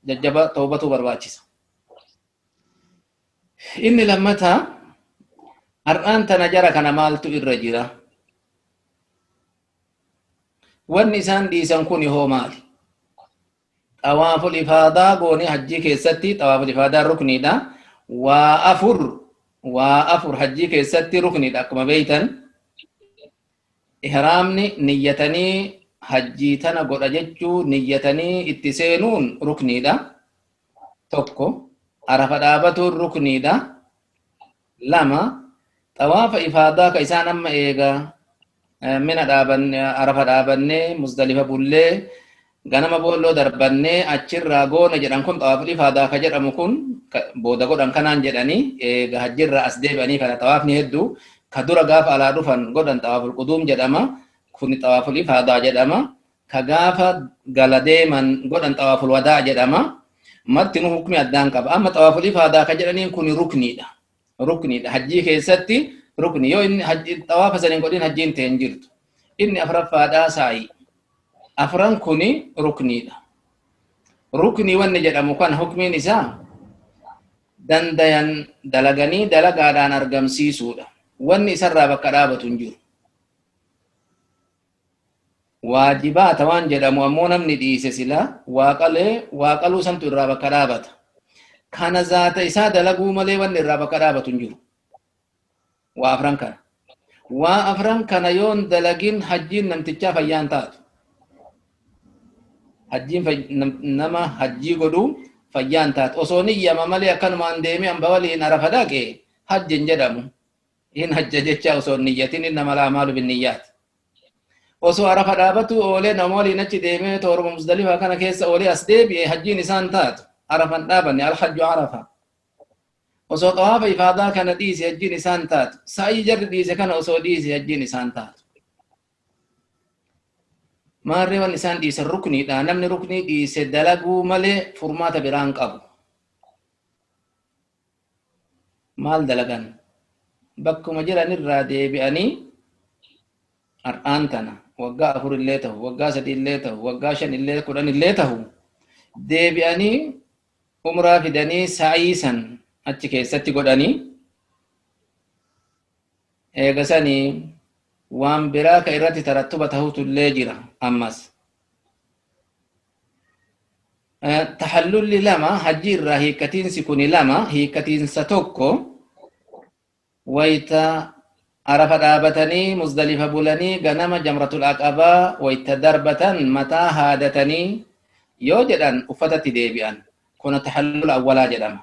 jajjaba tawbatuu barbaachisa. Inni lammataa har'aan tana jara kana maaltu irra jira? Wanni isaan dhiisan kuni hoo maali? Xawaaful ifaadaa goonee hajjii keessatti xawaaful ifaadaa rukniidha. Waa afur hajjii keessatti rukniidha akkuma beeytan. Ihraamni niyyatanii hajjii tana godha jechuu niyyatanii itti seenuun rukniidha. Tokko Arafa dhaabatuun rukniidha. Lama, xawaafa ifaadaa ka isaan amma eega mina dhaabanne Arafa dhaabannee Muzdalifa bullee ganama boolloo darbannee achirraa goona jedhan kun xawaaful ifaadaa ka jedhamu kun booda godhan kanaan jedhanii eega hajjirraa as deebi'anii kana xawaafni hedduu ka dura gaafa alaa dhufan godhan xawaaful quduum jedhama, kun xawaaful ifaadaa jedhama, ka gaafa gala deeman godhan xawaaful wadaa jedhama. Martinuu hukmi addaan qaba. Amma xawaaful ifaadaa ka jedhaniin kun rukniidha. Rukniidha. Hajjii keessatti rukni. Yoo inni xawaafa san hin godhin hajjiin ta'e hin jirtu. Inni afraffaadhaa saayi. Afran kuni rukniidha. Ruknii wanni jedhamu kan hukmiin isaa dandayan dalaganii dalagaadhaan argamsiisuudha. Wanni isarraa bakka dhaabatu hin jiru. Waajibaata waan jedhamu ammoo namni dhiise sila waaqalee waaqaluu santu irraa bakka dhaabata. Kana zaata isaa dalaguu malee wanni irraa bakka dhaabatu hin jiru. Waa afran kana. Waa afran kana yoon dalagin hajjiin namtichaa fayyaan taatu. Hajjiin nama hajjii godhu fayyaan taatu. Osoo niyyama malee akkanumaan deemee hamba waliin Arafa dhaqe hajji hin jedhamu. Hin hajja jecha osoo hin niyyatin, innamal a'maalu binniyyaat. Osoo Arafa dhaabatu oolee nama waliin achi deemee tooruma Musdalifaa kana keessa oolee as deebi'e hajjiin isaan taatu. Arafa hin dhaabanne, alhajju Arafa. Osoo xawaafa ifaadaa kana dhiise hajjiin isaan taatu. Sa'ii jarri dhiise kana osoo dhiise hajjiin isaan taatu. Maarree waan isaan dhiisan rukniidha. Namni ruknii dhiise dalaguu malee furmaata biraan qabu. Maal dalagan? Bakkuma jiran irraa deebi'anii har'aan tana waggaa 4 illee ta'u, waggaa 3 illee ta'u, waggaa 5 illee, 10 illee ta'u, deebi'anii umraa fidanii sa'ii san achi keessatti godhanii eega sanii waan biraa ka irratti tarattuba tahutu illee jira ammas. Tahallulli lama, hajji irraa hiikkatiinsi kuni lama. Hiikkatiinsa tokko wayta Arafa dhaabatanii Muzdalifa bulanii ganama Jamratul Aqabaa wayta darbatan mataa haadatanii yoo jedhan uffatatti deebi'an. Kuna tahallula awwalaa jedhama.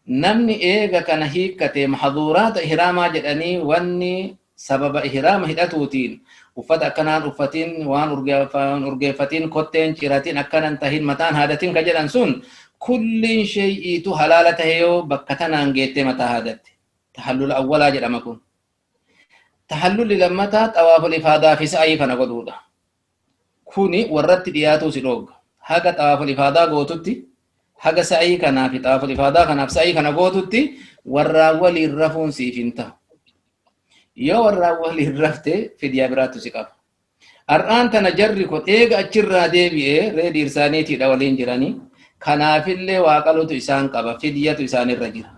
Namni eega kana hiikkate mahzuuraata ihraamaa jedhanii wanni sababa ihraama hidhatuutiin uffata akkanaan uffatin, waan urgeeffatin, kotteen ciratin, akkanan tahin, mataan haadatin ka jedhan sun kulliin shay'iitu halaala tahe yoo bakka tanaan geettee mataa haadatte. Tahallula awwalaa jedhama kun. Tahallulli lammataa xawaaful ifaadaa fi sa'ayii kana godhuudha. Kuni warratti dhiyaatuu si dhoogga. Haga xawaaful ifaadaa gootutti, haga sa'ii kanaa fi xawaaful ifaadaa kanaaf sa'ii kana gootutti warraa waliin rafuun siif hin ta'u. Yoo warraa waliin rafte fidyaa biraattu si qaba. Har'aan tana jarri kun eega achirraa deebi'ee ree dhiirsaaniitiidha waliin jiranii. Kanaafillee waaqalutu isaan qaba, fidyatu isaanirra jira.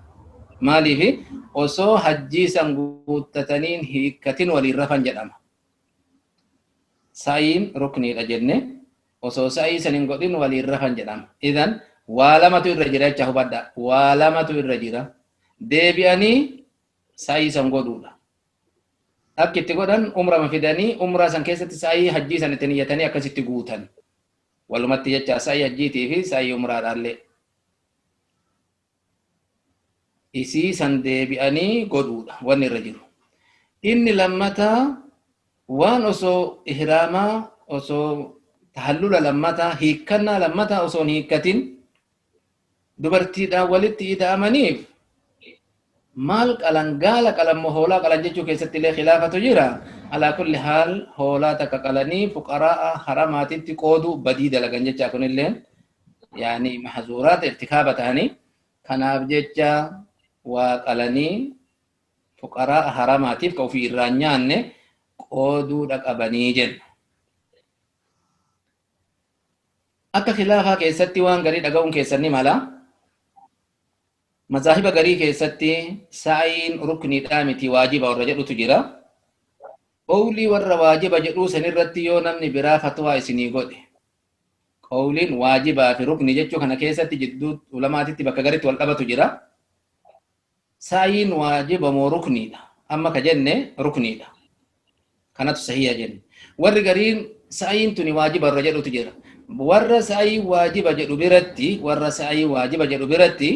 Maaliif osoo hajjii san guuttataniin hiikkatin waliin rafan jedhama. Sa'iin rukniidha jenne. Osoo sa'ii san hin godhin waliin rafan jedhama. Idan waa lamatu irra jira jecha hubadha. Waa lamatu irra jira. Deebi'anii sa'ii san godhuudha. Akki itti godhan umrama fidanii umraa san keessatti sa'ii hajjii san itti niyyatanii akkasitti guutan. Walumatti jecha sa'ii hajjiitii fi sa'ii umraadhaallee. Isii san deebi'anii godhuudha wanni irra jiru. Inni lammataa waan osoo ihraamaa, osoo tahallula lammataa, hiikkannaa lammataa osoo hin hiikkatin dubartiidhaan walitti ida'amaniif maal qalan, gaala qalan moo hoolaa qalan jechuu keessatti illee khilaafatu jira. Alaa kulli haal hoolaa takka qalanii fuqaraa'a haramaatitti qoodu badii dalagan jechaa, kunillee yaani mahzuuraata irtikaaba ta'anii. Kanaaf jecha waa qalanii fuqaraa'a haramaatiif ka ofii irraa hin nyaanne qooduudha qabanii jenna. Akka khilaafaa keessatti waan garii dhaga'uun keessan ni mala. Mazaahiba garii keessatti sa'ayiin rukniidhaa miti, waajiba warra jedhutu jira. Qowlii warra waajiba jedhuu sanirratti yoo namni biraa fatwaa isinii godhe, qowliin waajibaa fi rukni jechuu kana keessatti jidduu ulamaatitti bakka garitti wal dhabatu jira. Sa'ayiin waajiba moo rukniidha? Amma ka jenne rukniidha. Kanatu sahiha jenne. Warri gariin sa'ayiin tuni waajiba warra jedhutu jira. Warra sa'ayii waajiba jedhu biratti, warra sa'ayii waajiba jedhu biratti,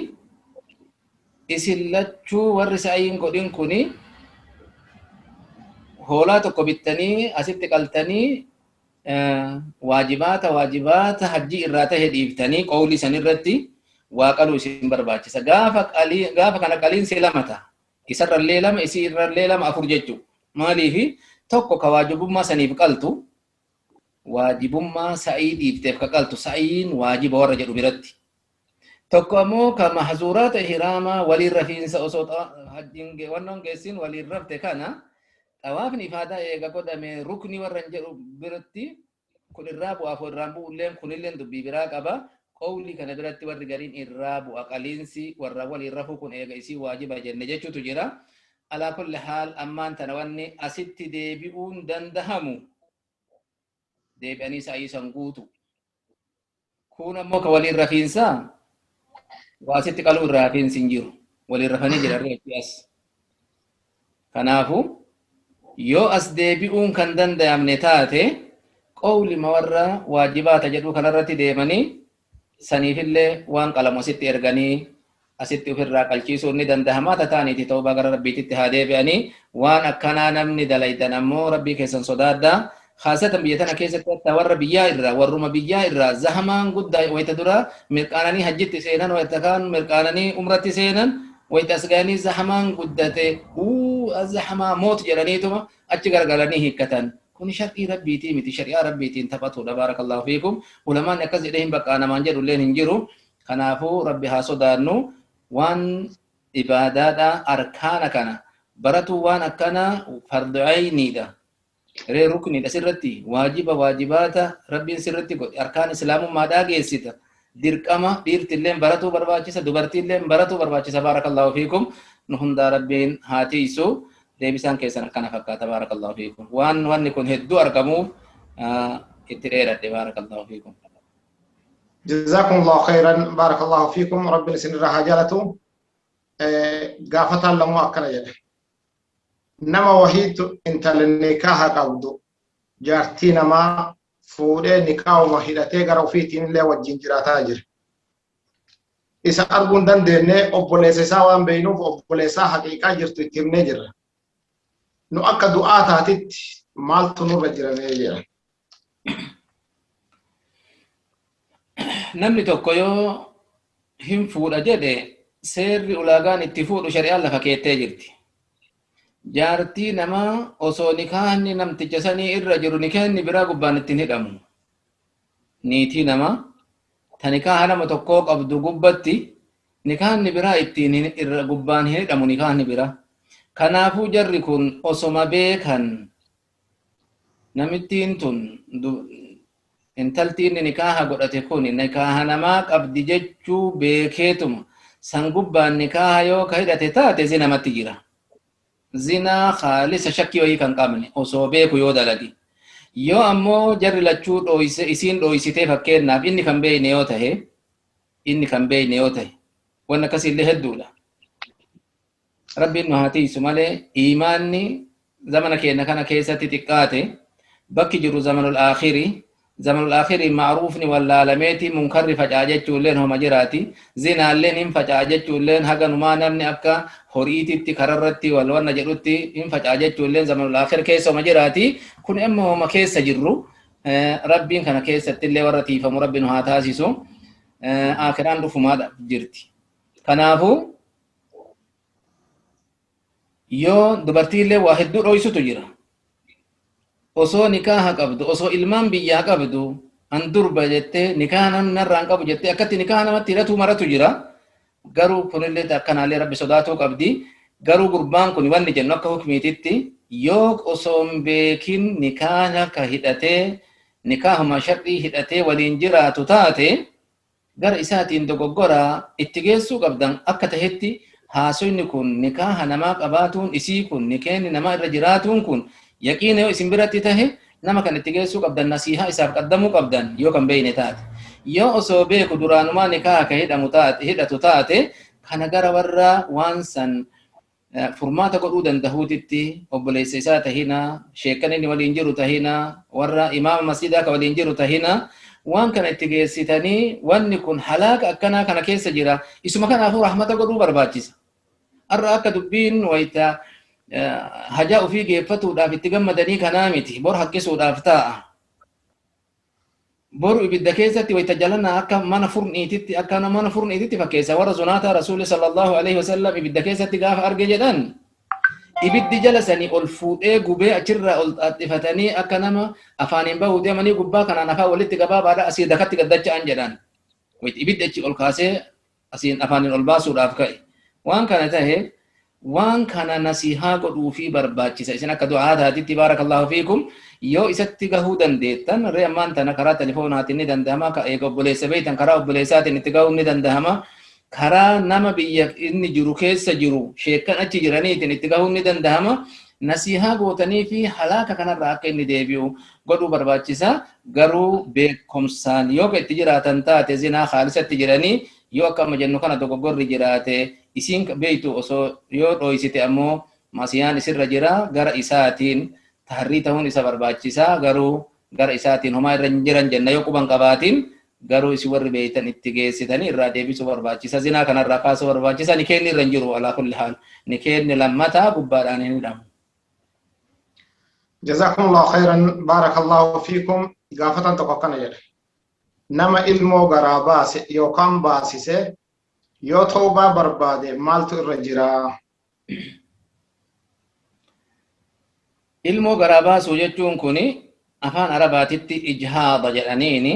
isin lachuu warri sa'ayiin godhin kuni hoolaa tokko bittanii asitti qaltanii waajibaata hajjii irraa tahe dhiiftanii qowlii san irratti waa qaluu isin barbaachisa. Gaafa qalii, gaafa kana qaliinsi lama ta'a. Isarrallee lama, isii irrallee lama, afur jechuudha. Maaliifi? Tokko ka waajibummaa saniif qaltu, waajibummaa sa'ii dhiifteef ka qaltu, sa'iin waajiba warra jedhu biratti. Tokko ammoo ka mahzuuraata ihraamaa waliin rafiinsa osoo hajjiin wannoon geessin waliin rafte kana xawaafni ifaadaa eega godhame rukni warra hin jedhu biratti kun irraa bu'aaf irraan bu'ulleen kunilleen dubbii biraa qaba. Qowlii kana biratti warri gariin irraa bu'a qaliinsi warra waliin rafuu kun eega isii waajiba jenne jechuutu jira. Alaa kulli haal ammaan tana wanni asitti deebi'uun dandahamu deebi'anii sa'ii san guutu. Kun ammoo ka waliin rafiinsaa waa asitti qaluu irraa hafiinsi hin jiru. Waliin rafanii jiran reefi as. Kanaafu yoo as deebi'uun kan danda'amne taate qowlima warra waajibaata jedhuu kanarratti deemanii saniifillee waan qalamu asitti erganii asitti ofirraa qalchiisuun ni danda'ama. Tataaniiti tawbaa gara Rabbiititti haa deebi'anii. Waan akkanaa namni dalaydan ammoo Rabbii keessan sodaadhaa. Khaasatan biyya tana keessatti hatta warra biyyaa irraa, warruma biyyaa irraa zahamaan guddaa wayita dura mirqaananii hajjitti seenan, wayita kaan mirqaananii umratti seenan, wayita as ga'anii zahamaan guddate uu zahamaa moot jedhaniituma achi gargalanii hiikkatan. Kun shar'ii Rabbiitii miti, shari'aa Rabbiitiin taphatudha. Baarakallahu fiikum. Ulamaan akkas jedhee hin baqqaa namaan jedhu illeen hin jiru. Kanaafuu Rabbi haa sodaannu. Waan ibaadaadha arkaana kana baratu, waan akkana fardu ayniidha. Ree rukniidha sirratti, waajiba, waajibaata Rabbiin sirratti godhe, arkaan islaamummaadhaa geessita. Dirqama dhiirtilleen baratuu barbaachisa, dubartiilleen baratuu barbaachisa. Baarakallahu fiikum. Nu hundaa Rabbiin haa tiisu. Deebisaan keessan akkana fakkaata. Baarakallahu fiikum. Waan wanni kun hedduu argamuuf itti dheeradhe. Baarakallahu fiikum. Jazakumullahu khairan, barakallahu fiikum, Rabbiin isinirraa haa jaalatu. Gaafataan lamuu akkana jedhe. Nama wahiitu intala nikaaha qabdu, jaartii namaa fuudhee nikaahuma hidhatee gara ofiitiin illee wajjin jiraataa jira. Isa arguu hin dandeenye, obboleessa isaa waan beeknuuf obboleessaa haqiiqaa jirtu itti himnee jirra. Nu akka du'aa taatitti maaltu nurra jiramee jira? Namni tokko yoo hin fuudha jedhe, seerri ulaagaan itti fuudhu shari'aan lafa keettee jirti. Jaartii namaa osoo nikaahni namticha sanii irra jiru nikaahni biraa gubbaan ittiin hidhamu. Niitii namaa ta nikaaha nama tokkoo qabdu gubbatti nikaahni biraa ittiin irra gubbaan hin hidhamu nikaahni biraa. Kanaafuu jarri kun osoma beekan namittiin tun, intalti inni nikaaha godhate kun nikaaha namaa qabdi jechuu beekeetuma san gubbaan nikaaha yoo ka hidhate taate zinamatti jira. Zinaa khaalisa shakkii wayii kan qabne osoo beeku yoo dalage. Yoo ammoo jarri lachuu dhooyse isiin dhooysitee, fakkeenyaaf inni kan beeyne yoo tahe, inni kan beeyne yoo tahe, wanni akkasiillee hedduudha. Rabbiin nu haa tiisu malee iimaanni zamana keenya kana keessatti xiqqaate. Bakki jiru zamanul aakhiri, zamanul aakhiri ma'ruufni wallaalameeti munkarri facaa jechuulleen homa jiraati, zinaalleen hin facaa jechuulleen haganumaa namni akka horiititti kararratti wal wanna jedhutti hin facaa jechuulleen zamanul aakhir keessa homa jiraati. Kun immoo homa keessa jirru. Rabbiin kana keessatti illee warra tiifamu Rabbi nu haa taasisu. Aakhiraan dhufumaadha jirti. Kanaafuu yoo dubartiillee waa hedduu dhoysutu jira. Osoo nikaaha qabdu, osoo ilmaan biyyaa qabdu, an durba jettee nikaaha namni narraa hin qabu jettee akkatti nikaaha namatti hidhatuu maratu jira. Garuu kunillee akkanaallee Rabbi sodaatuu qabdi. Garuu gurbaan kun wanni jennu akka hukmiititti yoo osoo hin beekin nikaaha ka hidhatee, nikaahuma shar'ii hidhatee waliin jiraatu taate, gara isaatiin dogoggora itti geessuu qabdan. Akka tahetti haasoyni kun nikaaha namaa qabaatuun isii kun nikeenni namaa irra jiraatuun kun yaqiina yoo isin biratti tahe, nama kan itti geessuu qabdan, nasiihaa isaaf qaddamuu qabdan yoo kan beeyne taate. Yoo osoo beeku duraanumaa nikaaha ka hidhamu taate, hidhatu taate, kana gara warra waan san furmaata godhuu dandahuutitti, obboleessa isaa tahina, sheekkan inni waliin jiru tahina, warra imaama masjidaa ka waliin jiru tahina, waan kana itti geessitanii wanni kun halaaka akkanaa kana keessa jira, isuma kanaafuu rahmata godhuu barbaachisa. Har'a akka dubbiin wayita hajaa ofii geeffatuudhaaf itti gammadanii kanaa miti, bor haqqisuudhaaf taa'a. Boru ibidda keessatti wayita jalana akka mana furniititti, akka mana furniititti fakkeessa warra zunaataa. Rasuulli sallallahu alaihi wasallam ibidda keessatti gaafa arge jedhan, ibiddi jala sanii ol fuudhee gubee achirraa ol xaxxifatanii akka nama afaaniin bahuu deemanii gubbaa kanaan afaan walitti gabaabaadha asii dakatti gaddacha'an jedhan. Wayita ibiddi achi ol kaasee asiin afaaniin ol baasuudhaaf ka'e. Waan kana tahe waan kana nasihaa godhuufii barbaachisa. Isin akka du'aa taatitti, baarakallahu fiikum, yoo isatti gahuu dandeettan ree ammaan tana karaa telefoonaatiin ni danda'ama. Ka eega obboleessa beeytan karaa obboleessaatiin itti gahuun ni danda'ama. Karaa nama biyya inni jiru keessa jiru, sheekkan achi jiraniitiin itti gahuun ni danda'ama. Nasihaa gootanii fi halaaka kanarraa akka inni deebi'u godhuu barbaachisa. Garuu beekumsaan yoo ka itti jiraatan taate zinaa haalisatti jiranii, yoo akka amma jennu kana dogoggorri jiraate, isiin beeytu osoo yoo dhooysite ammoo masiyaan isirra jira. Gara isaatiin taharrii ta'uun isa barbaachisa. Garuu gara isaatiin homaa irra hin jiran jenna yoo quban qabaatiin. Garuu isin warri beeytan itti geessitanii irraa deebisuu barbaachisa, zinaa kanarraa kaasuu barbaachisa. Ni kenni irra hin jiru, alaa kulli haal ni kenni lammataa gubbaadhaan hin hidhamu. Jazakumullahu khairan, barakallahu fiikum. Gaafatan tokko akkana jedha. Nama ilmoo garaa baase yookaan baasise yoo tawbaa barbaade maaltu irra jira? Ilmoo garaa baasuu jechuun kuni afaan Arabaatitti ijhaada jedhaniini.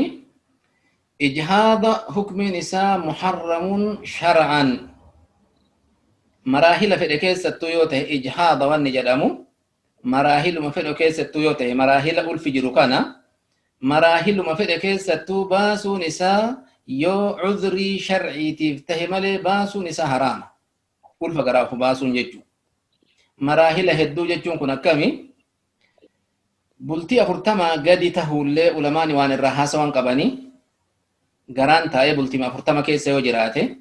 Ijhaada hukmiin isaa muharramun shar'an. Maraahila fedhe keessattuu yoo ta'e, ijhaada wanni jedhamu maraahiluma fedhe keessattuu yoo ta'e, maraahila ulfi jiru kana maraahiluma fedhe keessattuu baasuun isaa yoo cudrii sharciitiif tahe malee baasuun isaa haraama. Ulfa garaa of baasuun jechuudha. Maraahila hedduu jechuun kun akkami? Bultii 40 gadi tahuullee ulamaani waan irraa haasawan qabanii, garaan taa'ee bultii 40 keessa yoo jiraate,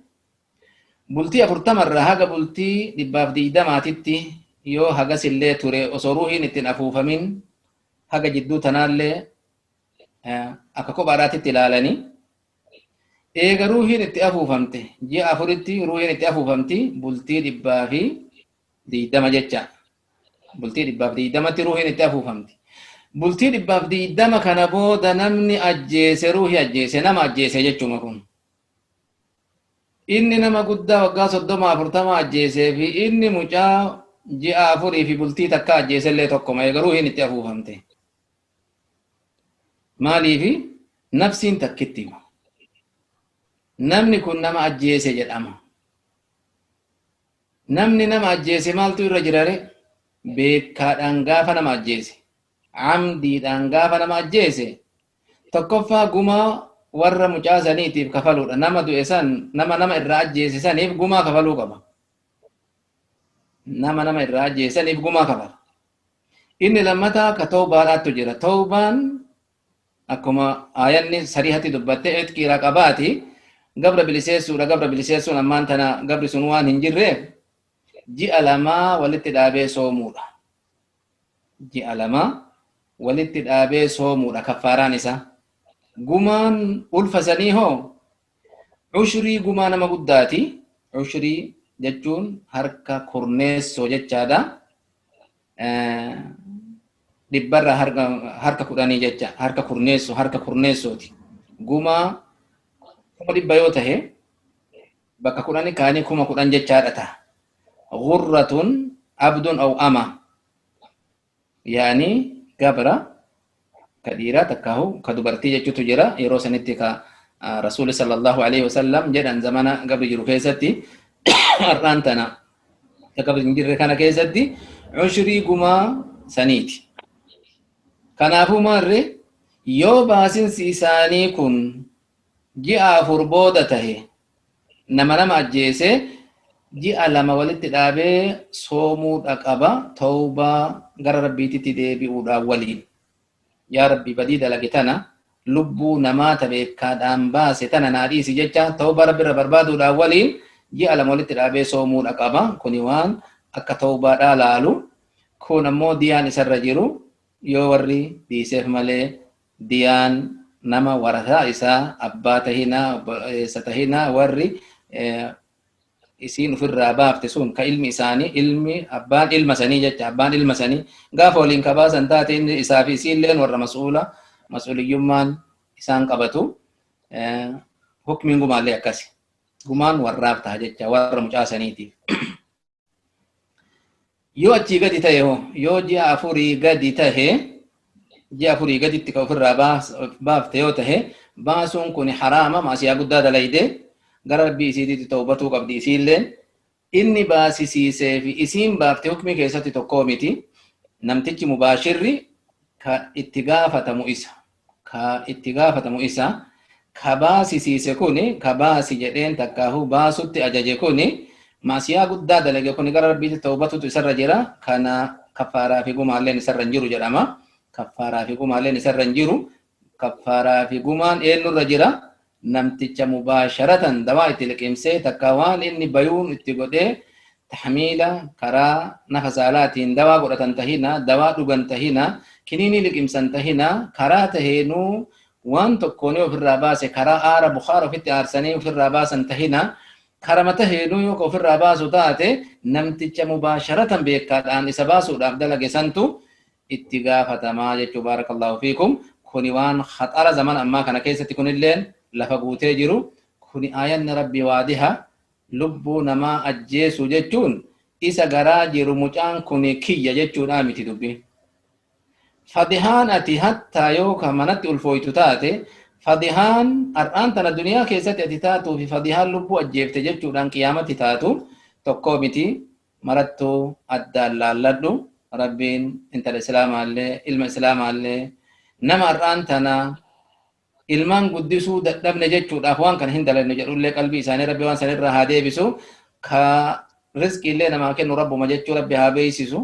bultii 40 irraa haga bultii 120titti yoo hagasillee ture, osoo ruuhiin ittiin afuufamin haga jidduu tanaallee akka kophaadhaatitti ilaalanii, eega ruuhiin itti afuufamte ji'a 4tti ruuhiin itti afuufamti, bultii 120 jecha. Bultii 120tti ruuhiin itti afuufamti. Bultii 120 kana booda namni ajjeese ruuhii ajjeese, nama ajjeese jechuma. Kun inni nama guddaa waggaa 30 40 ajjeesee fi inni mucaa ji'a 4 fi bultii takka ajjeese illee tokkoma eega ruuhiin itti afuufamte. Maaliifi? Nafsiin takkitti namni kun nama ajjeese jedhama. Namni nama ajjeese maaltu irra jirare? Beekaadhaan gaafa nama ajjeese, amdiidhaan gaafa nama ajjeese, tokkoffaa gumaa warra mucaa saniitiif kafaluudha. Nama du'e san, nama nama irraa ajjeese saniif gumaa kafaluu qaba. Nama nama irraa ajjeese saniif gumaa kafala. Inni lammataa ka tawbaadhaattu jira. Tawbaan akkuma aayanni sarihatti dubbatte itqii raqabaati. Gabra biliseessuudha. Gabra biliseessuun ammaan tana gabri sun waan hin jirreef ji'a lamaa walitti dhaabee soomuudha. Ji'a lamaa walitti dhaabee soomuudha kaffaaraan isaa. Gumaan ulfa sanii hoo ushrii gumaa nama guddaati. Ushrii jechuun harka kurneessoo jechaadha. Dhibbarra harka kudhanii jecha harka kurneessoo harka kurneessooti. Gumaa 100,000 yoo tahe bakka kudhanii kaanii 10,000 jechaadha ta'a. Gurratun abdun aw ama yaani gabra ka dhiiraa takkaahu ka dubartii jechuutu jira yeroo sanitti ka rasuuli sallallahu alaihi wasallam jedhan zamana gabri jiru keessatti har'aan tana ka gabri hin jirre kana keessatti ushrii gumaa saniiti. Kanaafuu maarre yoo baasinsi isaanii kun ji'a 4 booda tahe nama nama ajjeese ji'a 2 walitti dhaabee soomuudha qaba tawbaa gara rabbiititti deebi'uudhaan waliin. Yaa Rabbi badii dalage tana lubbuu namaa ta beekaadhaan baase tana naa dhiisi jecha tawbaa Rabbirra barbaaduudhaan waliin ji'a 2 walitti dhaabee soomuudha qaba. Kuni waan akka tawbaadhaa laalu. Kun ammoo diyaan isarra jiru yoo warri dhiiseef malee diyaan nama warasaa isaa abbaa tahinaa obboleessa tahinaa warri isiin ofirraa baafte sun ka ilmi isaanii ilmi abbaan ilma sanii jecha abbaan ilma sanii gaafa waliin ka baasan taate inni isaa fi isiilleen warra mas'uula mas'uuliyyummaan isaan qabatu hukmiin gumaallee akkasi gumaan warraaf taha jecha warra mucaa saniitiif. Yoo achii gadi ta'e hoo yoo ji'a afurii gadi tahe ji'a afurii gaditti ka ofirraa baafte yoo tahe baasuun kun haraama maasiyaa guddaa dalayde gara rabbii isiititti tawbatuu qabdi isiilleen inni baasisiisee fi isiin baafte hukmii keessatti tokkoo miti namtichi mubaashirri ka itti gaafatamu isa ka itti gaafatamu isa ka baasisiise kuni ka baasi jedheen takkaahuu baasutti ajaje kuni maasiyaa guddaa dalage kuni gara rabbiitti tawbatutu isarra jira kana kaffaaraa fi gumaalleen isarra hin jiru jedhama kaffaaraa fi gumaalleen isarra hin jiru kaffaaraa fi gumaan eenyurra jira namticha mubaasharatan dawaa itti liqimsee takka waan inni bayuun itti godhee tahmiila karaa nafa saalaatiin dawaa godhatan tahina dawaa dhugan tahina kiniinii liqimsan tahina karaa taheenuu waan tokkoon yoo ofirraa baase karaa aara bukaara ofitti aarsanii ofirraa baasan tahina karama taheenuu yoo ka ofirraa baasu taate namticha mubaasharatan beekaadhaan isa baasuudhaaf dalage santu itti gaafatamaa jechuu baarakallahu fiikum kuni waan khaxara zaman ammaa kana keessatti kunilleen lafa guutee jiru kuni aayanni rabbi waadiha lubbuu namaa ajjeesuu jechuun isa garaa jiru mucaan kuni kiyya jechuudhaa miti dubbiin. Fadihaan ati hattaa yoo ka manatti ulfooytu taate fadihaan har'aan tana duniyaa keessatti ati taatuu fi fadihaan lubbuu ajjeefte jechuudhaan qiyaamatti taatu tokkoo miti marattuu addaan laalladhu rabbiin intala islaamaallee ilma islaamaallee nama har'aan tana ilmaan guddisuu dadhabne jechuudhaaf waan kana hin dalaynu jedhullee qalbii isaanii rabbi waan sanirraa haa deebisu ka rizqiillee namaa kennu rabbuma jechuu rabbi haa beeysisu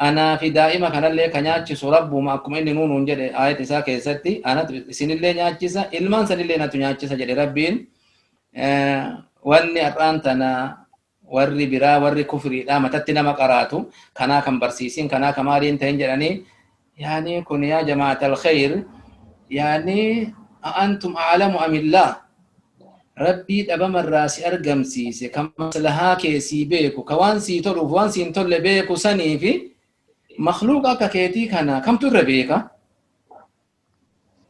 anaa fi daa'ima kanallee ka nyaachisu rabbuma akkuma inni nuunuun jedhe aayat isaa keessatti anatu isinillee nyaachisa ilmaan sanillee natu nyaachisa jedhe rabbiin wanni har'aan tana warri biraa warri kufriidhaa matatti nama qaraatu kanaa kan barsiisin kanaa kan maaliin ta'in jedhanii yaani kun yaa jamaat alkhayr yaani a'antum a'lamu amillah rabbii dhabamarraa si argamsiise ka maslahaa kee sii beeku ka waan sii toluuf waan sii hin tolle beeku sanii fi makhluuqa akka keetii kana kamtu irra beeka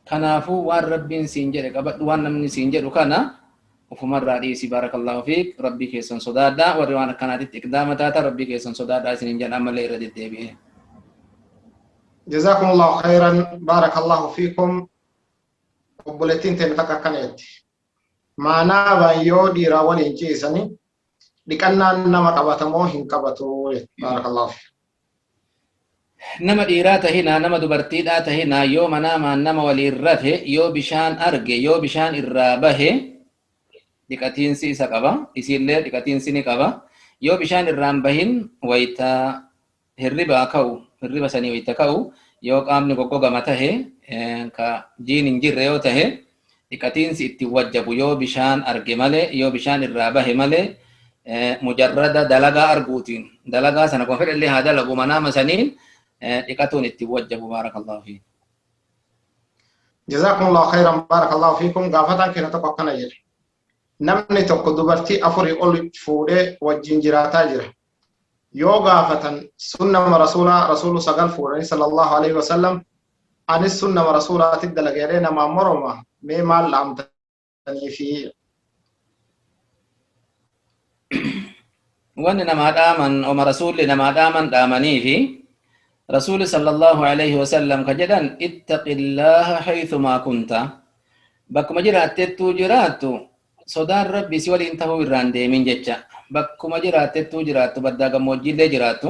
Kanaafuu waan Rabbiin siin jedhe qabadhu waan namni siin jedhu kana ufumarraa dhiisi baarakallahu fiik Rabbii keessan sodaadhaa warri waan akkanaatitti iqdaama taata Rabbii keessan sodaadhaa isiniin jedha ammallee irra deddeebi'ee. Jazakumullahu khairan barakallahu fiikum obboleettiin teenya takka akkana jetti. Maanaabaan yoo dhiiraa waliin ciisani dhiqannaan nama qabata moo hin qabatu barakallahu fiikum. Nama dhiiraa tahinaa nama dubartiidhaa tahinaa yoo manaamaan nama waliin rafe yoo bishaan arge yoo bishaan irraa bahe dhiqatiinsi isa qaba isiillee dhiqatiinsi ni qaba yoo bishaan irraan bahin wayta hirribaa ka'u Hirriba sanii wayita ka'u yoo qaamni goggogama tahe, ka jiin hin jirre yoo tahe, dhiqatiinsi itti wajjabu yoo bishaan arge malee, yoo bishaan irraa bahe malee, mujarrada dalagaa arguutiin, dalagaa sana kuma fedhallee haa dalagu, manaama saniin dhiqatuun itti wajjabu. Baarakallahu fi. Jazakumullahu khairan, barakallahu fiikum. Gaafataan keenya tokko akkana jedhe. Namni tokko dubartii afurii ol fuudhee wajjin jiraataa jira. Yoo gaafatan sunnama rasuulaa, rasuulu sagal fuudhanii sallallahu alaihi wasallam, anis sunnama rasuulaatti dalageedhee namaan moroma, mee maal dhaamtanii fi? Wanni namaa dhaaman oma rasuulli namaa dhaaman dhaamanii fi rasuuli sallallahu alaihi wasallam ka jedhan, ittaqillaaha haythumaa kunta, bakkuma jiraattettuu jiraattu sodaan rabbi si waliin tahuu irraan deemin jecha. Bakkuma jiraattettuu jiraattu, baddaa gammoojjiillee jiraattu,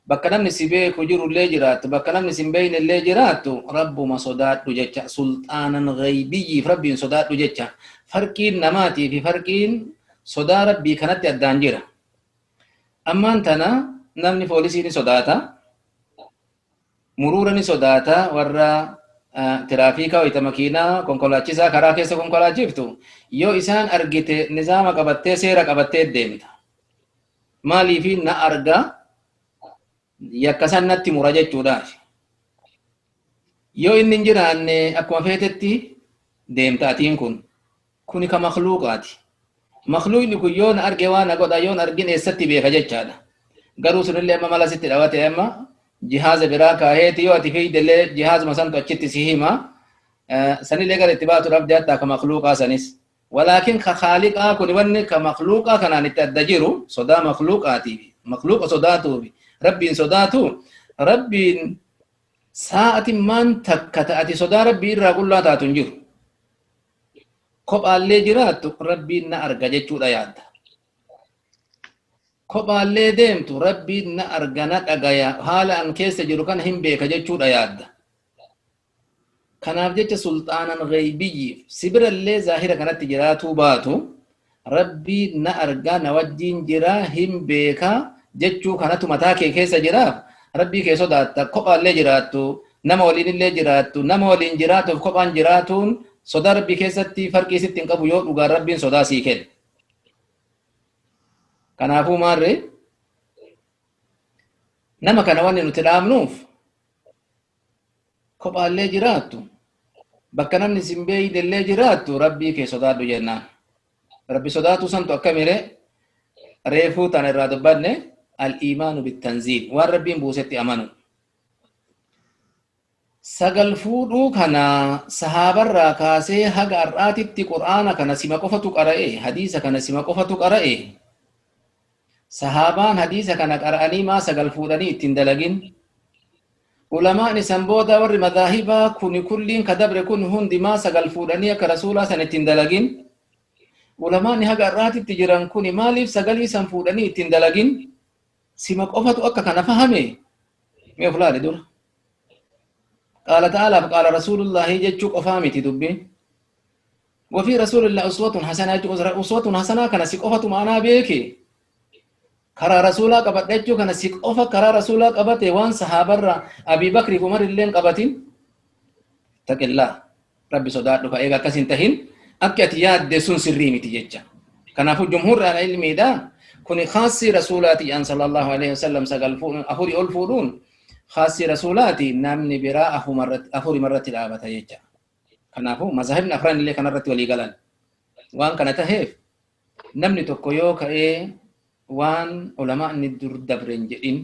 bakka namni si beeku jirullee jiraattu, bakka namni si hin beeynellee jiraattu, rabbuma sodaadhu jecha. Sulxaanan ghaybiyyiif rabbiin sodaadhu jecha. Farqiin namaatii fi farqiin sodaa rabbii kanatti addaan jira. Ammaan tana namni poolisii ni sodaata, muruura ni sodaata, warra tiraafiikaa wayita makiinaa konkolaachisaa karaa keessa konkolaachiftu yoo isaan argite nizaama qabattee, seera qabattee deemta. Maaliifi? Na arga, yakka san natti mura jechuudhaaf. Yoo inni hin jiraanne akkuma feetetti deemta atiin. Kun kuni ka makluuqaati. Makluuqni kun yoo na arge waa na godha, yoo na argin eessatti beeka jechaadha. Garuu sunillee amma mala sitti dhawate, amma jihaaza biraa kaaheeti, yoo ati fiigdellee jihaazuma santu achitti si hima. Sanillee gara itti baatu dhabde hattaa ka makluuqaa sanis. Walaakin ka khaaliqaa kun, wanni ka makluuqaa kanaan itti adda jiru, sodaa makluuqaatiif makluuqa sodaatuufi rabbiin sodaatu, rabbiin sa'atiin maan takka ta'ati sodaa rabbii irraa qullaa taatu hin jiru. Kophaallee jiraattu rabbiin na arga jechuudha yaadda. Kophaallee deemtu rabbiin na arga, na dhagaya, haala an keessa jiru kana hin beeka jechuudha yaadda. Kanaaf jecha sulxaanan ghaybiyyiif si birallee zaahira kanatti jiraatuu baatu, rabbiin na argaa, na wajjiin jira, hin beeka jechuu kanatu mataa kee keessa jiraaf rabbii kee sodaatta. Kophaallee jiraattu, nama waliinillee jiraattu, nama waliin jiraatuuf kophaan jiraatuun sodaa rabbii keessatti farqii sitti hin qabu, yoo dhugaan rabbiin sodaa sii kenne. Kanaafuu maarree nama kana wanni nuti dhaamnuuf, kophaallee jiraattu, bakka namni sin beeydellee jiraattu, rabbii kee sodaadhu jennaan. Rabbi sodaatu santu akkamire? Reefuu tana irraa dubbanne, al-iimaanu bittanziil, waan rabbiin buusetti amanu. Sagal fuudhuu kana sahaabarraa kaasee haga har'aatitti qur'aana kana sima qofatu qara'e, hadiisa kana sima qofatu qara'e. Sahaabaan hadiisa kana qara'anii maa sagal fuudhanii ittiin dalagin? Ulamaan isan booda warri madaahibaa kuni kulliin ka dabre kun hundi maa sagal fuudhanii akka rasuulaa san ittiin dalagin? Ulamaanni haga har'aatitti jiran kuni maaliif sagalii san fuudhanii ittiin dalagin? Sima qofatu akka kana fahame? Mee of laali dura. Qaala ta'aalaaf qaala rasuulullaahi jechuu qofaa miti dubbiin. Wafii rasuulillah uswatun hasanaa jechuun, uswatun hasanaa kana si qofatu maanaa beeke. Karaa rasuulaa qabadha jechuu kana si qofa karaa rasuulaa qabate, waan sahaabarraa Abii Bakriif Umar illee hin qabatin. Taqillaa, rabbi sodaadhu, ka eega akkas hin tahin akki ati yaadde sun sirrii miti jecha. Kanaafuu jumhuurri ala ilmiidha. Kuni khaasii rasuulaati jedhan sallallahu alaihi wasallam. Sagal fuudhuun, afurii ol fuudhuun khaasii rasuulaati, namni biraa afurima irratti dhaabata jecha. Kanaafuu mazaahibni afran illee kanarratti walii galan. Waan kana taheef namni tokko yoo ka'ee waan ulamaa'ni dur dabre hin jedhin,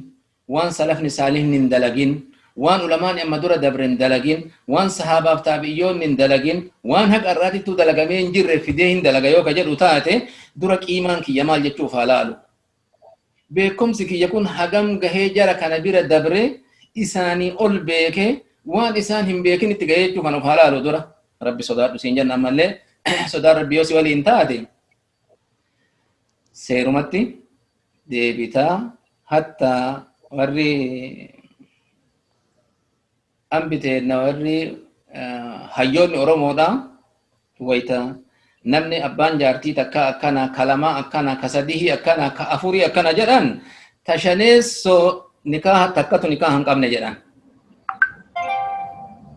waan salafni saalihni hin dalagin, waan ulamaa'ni amma dura dabre hin dalagin, waan sahaabaaf taabi'iyyoonni hin dalagin, waan haqa irraatittuu dalagamee hin jirre fidee hin dalaga yoo ka jedhu taate, dura qiimaan kiyya maal jechuuf haa laalu. Beekumsi kiyya kun hagam gahee jara kana bira dabre, isaanii ol beekee waan isaan hin beekin itti gahee jechuu kan of haa laalu dura. Rabbi sodaadhu siin jenna. Ammallee sodaan rabbi yoo si waliin taate seerumatti deebitaa. Hatta warri ambiteenna, warri hayyoonni Oromoodha, wayita namni abbaan jaartii takka akkana, ka lamaa akkana, ka sadihii akkana, ka afurii akkana jedhan, tashaneessoo Nikaaha takkatu nikaaha hin qabne jedhan.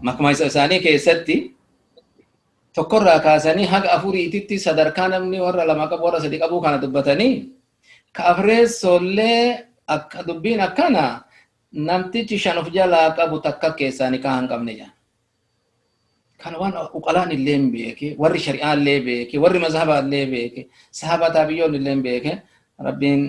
Makmaisa isaanii keessatti tokkorraa kaasanii haga afuriititti sadarkaa namni warra lama qabu, warra sadi qabuu kana dubbatanii, ka afreessoollee akka dubbiin akkana namtichi shan of jalaa qabu takka keessaa nikaaha hin qabne jedhan. Kana waan uqalaan illee hin beeke, warri shari'aa illee beeke, warri mazhabaa illee beeke, sahaabaa taabiyyoon illee hin beeke. Rabbiin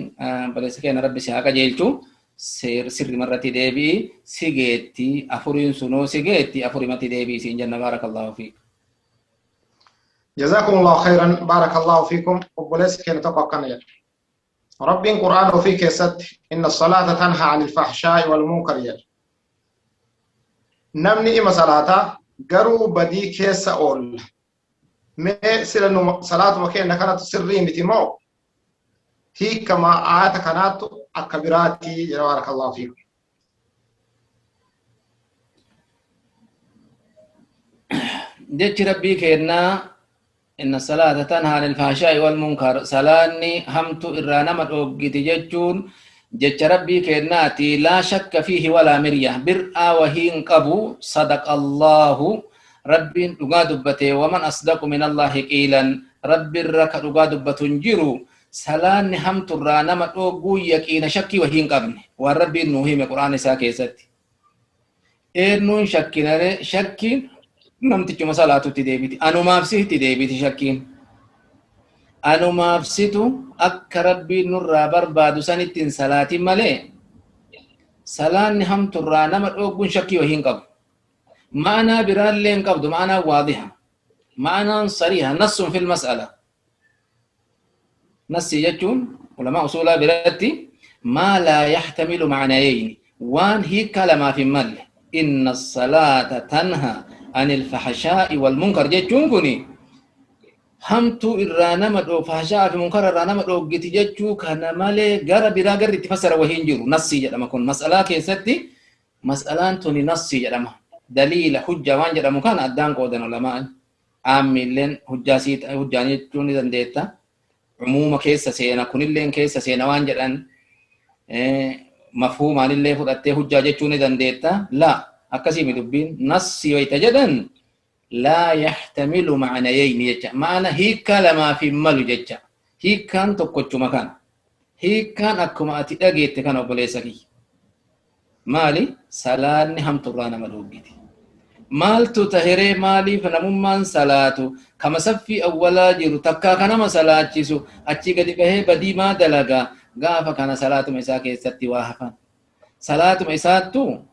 baleessa keenya Rabbi si haa qajeelchu. Seer sirrimarratti deebi'i, si geetti afuriin sunoo, si geetti afurimatti deebi'i siin jenna. Baarakallahu fiik. جزاكم الله خيرا، بارك الله فيكم. Obboleessi keenya tokko akkana jedha. Rabbiin Qur'aana ofii keessatti "إن الصلاة تنهى عن الفحشاء والمنكر" jedha. Namni ima salaataa garuu badii keessa oolla. Mee sila nu salaatuma keenya kanatu sirrii miti moo hiikama aayata kanaattu akka biraatti jedha? بارك الله فيكم. Jechi Rabbii kennaa "إن الصلاة تنهى عن الفحشاء والمنكر", salaanni hamtu irraa nama dhooggiti jechuun jecha Rabbii kennaati. لا شك فيه ولا مرية, bir'aa wahiin qabu. صدق الله, Rabbiin dhugaa dubbate. ومن أصدق من الله قيلا, Rabbi irra ka dhugaa dubbatu hin jiru. Salaanni hamtu irraa nama dhoogguu yaqiina shakkii wahii hin qabne, waan Rabbiin nuu hime Qur'aana isaa keessatti. Eenyuun shakkinare? Shakkiin namtichuma salaatutti deebiti, anumaaf sitti deebiti shakkiin. Anumaaf situ akka Rabbiin nurraa barbaadu sanitti hin salaatin malee, salaanni hamturraa nama dhoogguun shakkii wahii hin qabu. Ma'anaa biraallee hin qabdu. Ma'anaan waadiha, ma'anaan sariiha, نص في المسألة. Nassi jechuun ulamaa usuulaa biratti ما لا يحتمل معنيين, waan hiika lamaaf hin malle. "إن الصلاة تنهى عن الفحشاء والمنكر" jechuun kuni hamtuu irraa nama dhoo, fahshaa fi munkara irraa nama dhoggiti jechuu kana malee gara biraa garri itti fassara wahii hin jiru. Nassii jedhama kun mas'alaa keessatti. Mas'alaan tuni nassii jedhama. Daliila, hujja waan jedhamu kana addaan qoodan ulamaan. Aammiilleen hujjaa sii hujjaan jechuu ni dandeetta. Umuuma keessa seena, kunilleen keessa seena waan jedhan, mafhuumaanillee fudhattee hujjaa jechuu ni dandeetta. Laa, akkasii mi dubbiin. Nassii wayta jedhan لا يحتمل معنيين jecha, maana hiikkaa lamaaf hin malu jecha. Hiikkaan tokkochuma kana. Hiikkaan akkuma ati dhageette kana, obboleessa kiyya. Maali? Salaanni hamturraa nama dhoggiti. Maaltu tahiree? Maaliif namummaan salaatu kama saffii awwalaa jiru takkaa kanama salaachisu achii gadi bahee badii maa dalagaa? Gaafa kana salaatuma isaa keessatti waa hafan, salaatuma isaattu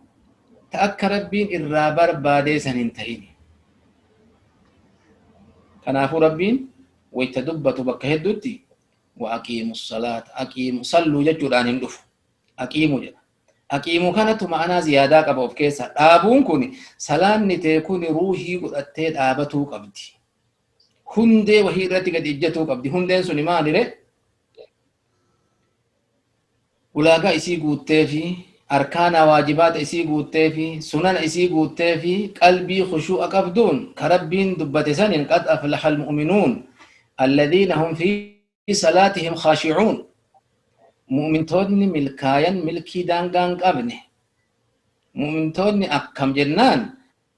ta akka Rabbiin irraa barbaadee san hin ta'in. Kanaafuu Rabbiin wayta dubbatu bakka hedduutti "وأقيموا الصلاة", "أقيموا", "صلوا" jechuudhaan hin dhufu. "أقيموا" jedha. "أقيموا" kanatu ma'anaa ziyaadaa qaba of keessa. Dhaabuun kun, salaanni tee kun ruuhii godhattee dhaabatuu qabdi. Hundee wahii irratti gadi ijjatuu qabdi. Hundeen suni maalire? Ulaagaa isii guuttee fi arkaana waajibaata isii guuttee fi sunana isii guuttee fi qalbii khushuu'a qabduun ka Rabbiin dubbate saniin "قد أفلح المؤمنون الذين هم في صلاتهم خاشعون". Mu'mintoonni milkaayan, milkii daangaa hin qabne, mu'mintoonni akkam jennaan,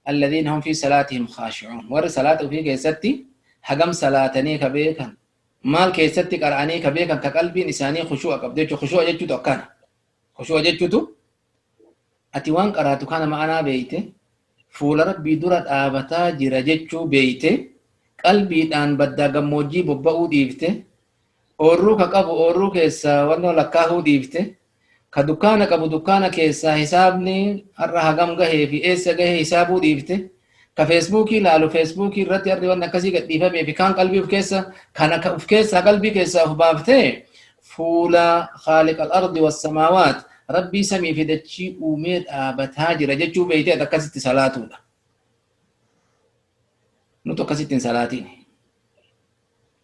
"الذين هم في صلاتهم خاشعون", warri salaata ofii keessatti hagam salaatanii ka beekan, maal keessatti qara'anii ka beekan, ka qalbiin isaanii khushuu'a qabdu jechuudha. Khushuu'a jechuutu akkana. Khushuu'a jechuutu ati waan qaraatu kana ma'anaa beeyte, fuula Rabbii dura dhaabataa jira jechuu beeyte, qalbiidhaan baddaa gammoojjii bobba'uu dhiifte, oorruu ka qabu oorruu keessaa wannoo lakkaahuu dhiifte, ka dukkaana qabu dukkaana keessaa hisaabni har'a hagam gahee fi eessa gahee hisaabuu dhiifte, ka Feesbuukii ilaalu Feesbuukii irratti har'i wanni akkasii gadhiifamee fi kaan qalbii of keessa kana of keessaa qalbii keessaa of baaftee fuula خالق الأرض والسماوات, Rabbii samii fi dachii uumee dhaabataa jira jechuu beeytee akkasitti salaatuudha. Nutu akkasitti hin salaatiin.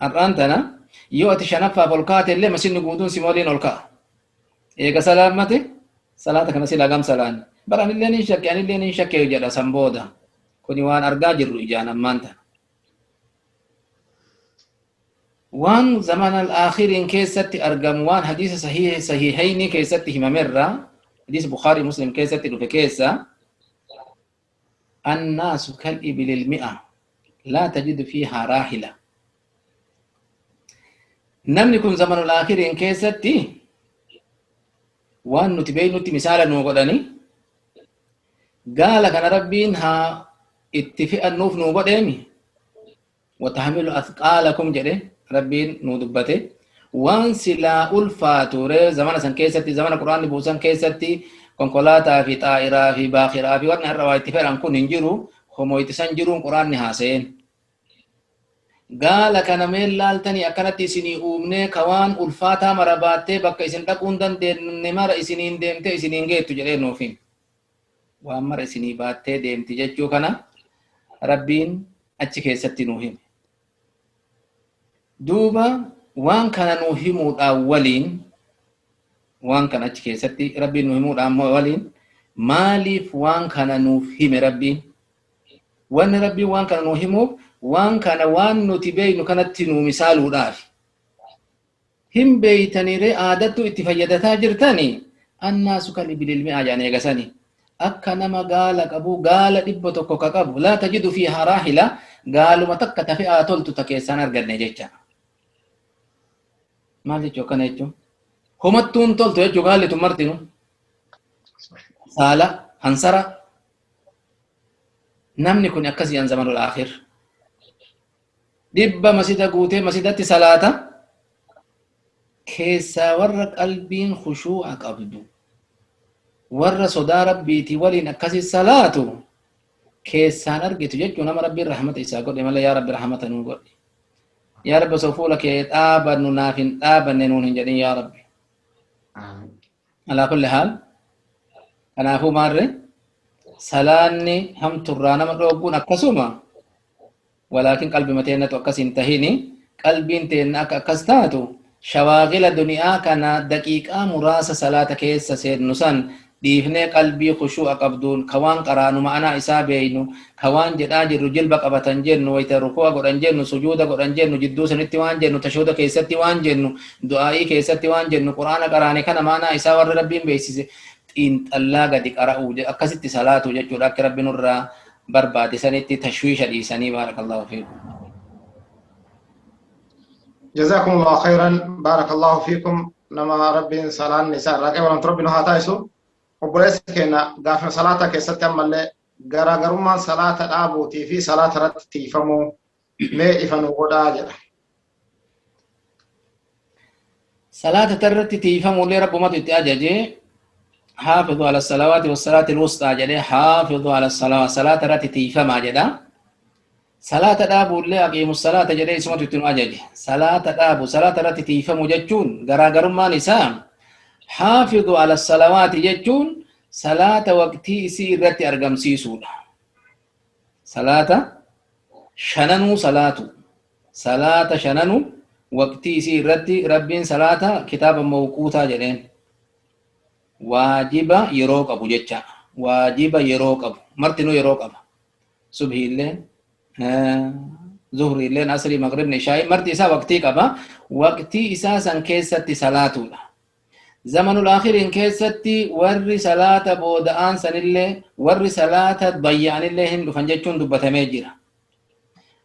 Har'aan tana yoo ati shanaffaaf ol kaate illee masinni guutuun si waliin ol ka'a. Eega salaammate, salaata kana sila gam salaanne. Bara anillee ni shakke, anillee ni shakke jedha san booda. Kuni waan argaa jirru ijaan ammaan tana. Waan zamana al-aakhiriin keessatti argamu, waan hadiisa sahiihayni keessatti himamerraa Hadiisa Bukhaarii Muslim keessatti dhufe keessa annaasu kal ibilil mi'a laa tajidu fiihaa raahila. Namni kun zamanul aakhiriin keessatti waan nuti beeknutti misaala nuu godhani gaala kana Rabbiin haa itti fe'annuuf nuu godheemi. Watahmilu athqaalakum jedhe Rabbiin nuu dubbate. Waan silaa ulfaatu ree zamana san keessatti, zamana Qur'aanni buusan keessatti, konkolaataa fi xaa'iraa fi baakiraa fi wanni har'a waa itti fedhan kun hin jiru. Homoyti san jiruun Qur'aanni haasa'een. Gaala kana mee laaltanii akkanatti isinii uumnee ka waan ulfaataa mara baattee bakka isin dhaquu hin dandeenye mara isiniin deemtee isiniin geettu jedhee nuuf hime. Waan mara isinii baattee deemti jechuu kana Rabbiin achi keessatti nuu hime. Duuba waan kana nuu himuudhaan waliin, waan kana achi keessatti Rabbiin nuu himuudhaan waliin, maaliif waan kana nuuf hime Rabbiin? Wanni Rabbiin waan kana nuu himuuf waan kana waan nuti beeknu kanatti nuu misaaluudhaafi. Hin beeytanii ree, aadattuu itti fayyadataa jirtani? Annaasu kal ibilil mi'aa jedhan eegasani. Akka nama gaala qabu, gaala 100 ka qabu, laa tajidu fiihaa raahila, gaaluma takka ta fe'aa toltu ta keessaan arganne jecha. Maal jechuu akkana jechuun? Homattuun toltu jechuu gaalli tun martinu. Saala, hansara. Namni kun akkasii an zamanul aakhir. Dhibba masjida guutee masjidatti salaata keessaa warra qalbiin khushuu'a qabdu, warra sodaa Rabbiitii waliin akkasi salaatu keessaan argitu jechuu, nama Rabbiin rahmata isaa godhe malee. Yaa Rabbi, rahmata nuu godhi. Yaa Rabbi, osoo fuula kee dhaabannu naaf hin dhaabanne nuun hin jedhin, yaa Rabbi. Alaa kulli haal, kanaafuu maarre salaanni hamturraa nama dhoogguun akkasuma, walaakin qalbima teennatu akkas hin tahini. Qalbiin teenna akka akkas taatu shawaagila duniyaa kana daqiiqaa muraasa salaata keessa seennu san dhiifnee, qalbii khushuu'a qabduun, ka waan qaraanu ma'anaa isaa beeynu, ka waan jedhaa jirru, jilba qabatan jennu, wayta ruku'a godhan jennu, sujuuda godhan jennu, jidduu sanitti waan jennu, tashuuda keessatti waan jennu, du'aa'ii keessatti waan jennu, Qur'aana qaraane kana ma'anaa isaa warri Rabbiin beeksise xiinxallaa gadi qara'uu, akkasitti salaatu jechuudha, akka Rabbi nurraa barbaade sanitti tashwiisha dhiisanii. Baarakallaahu fiikum. جزاكم الله خيرا، بارك الله فيكم. نما ربي سلام نساء راقي ولم ربي نها تايسو. Obboleessa keenya, gaafa salaata keessatti ammallee garaagarummaan salaata dhaabuutii fi salaata irratti tiifamuu mee ifa nu godhaa jedha. Salaata irratti tiifamullee Rabbumatu itti ajaje. Haafidu ala salawaati wassalaati alwusxaa jedhee, haafidu ala salawaat, salaata irratti tiifamaa jedha. Salaata dhaabuullee aqiimu salaata jedhee isumatu itti nu ajaje. Salaata dhaabu, salaata irratti tiifamu jechuun garaagarummaan isaa, haafidu ala salawaati jechuun salaata waqtii isii irratti argamsiisuudha. Salaata shananuu salaatu. Salaata shananu waqtii isii irratti, Rabbiin salaata kitaaba mawquutaa jedheen. Waajiba yeroo qabu jecha. Waajiba yeroo qabu. Martinuu yeroo qaba. Subhiilleen, zuhriilleen, asrii, maghribni, ishaa'ii, marti isaa waqtii qaba. Waqtii isaa san keessatti salaatuudha. Zamanul aakhiriin keessatti warri salaata booda'aan sanillee, warri salaata dayya'anillee hin dhufan jechuun dubbatamee jira.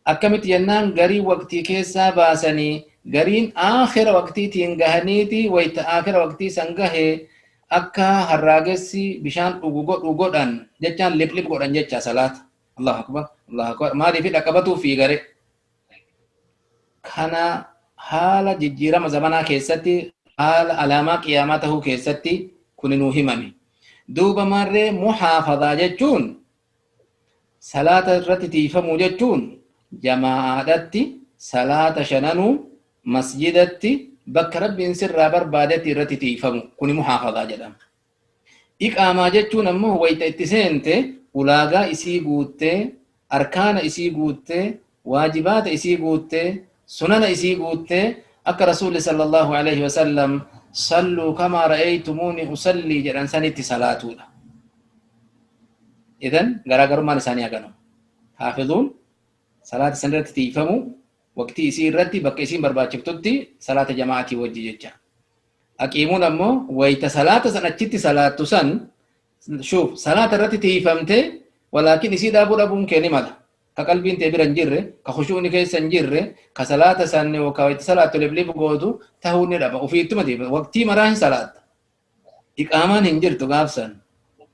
Akkamitti jennaan, garii waqtii keessaa baasanii, gariin aakhira waqtiitiin gahaniiti, wayta aakhira waqtii san gahe akka harraagessi bishaan dhugu godhu godhan jechaan, liphip godhan jecha salaata. Allahu akbar, Allahu akbar. Maaliif dhaqqabatuu fiigare? Kana haala jijjiirama zamanaa keessatti, haala alaamaa qiyaamaa tahuu keessatti kuni nuu himame. Duuba maarree muhaafadaa jechuun, salaata irratti tiifamuu jechuun, jamaa'aadhatti salaata shananuu masjidatti bakka Rabbiin sirraa barbaadetti irratti tiifamu, kuni muhaafadaa jedhama. Iqaamaa jechuun ammoo wayta itti seente ulaagaa isii guuttee, arkaana isii guuttee, waajibaata isii guuttee, sunana isii guuttee, akka Rasuulli sallallahu alaihi wasallam salluu kamaa ra'aytumuuni usallii jedhan sanitti salaatuudha. Idan garaagarummaan isaanii haganuma. Haafizuun salaata san irratti tiifamu, waqtii isii irratti, bakka isiin barbaachiftutti, salaata jama'aatii wajji jecha. Aqiimuun ammoo wayta salaata san achitti salaattu san shuuf salaata irratti tiifamtee walaakin isii dhaabuu dhabuun kee ni mala. Ka qalbiin tee bira hin jirre, ka khushuuni keessa hin jirre, ka salaata san yookaan wayta salaattu liblib gootu tahuu ni dhaba. Ofiittuma tiifa. Waqtii maraa hin salaatta. Iqaamaan hin jirtu gaafsan.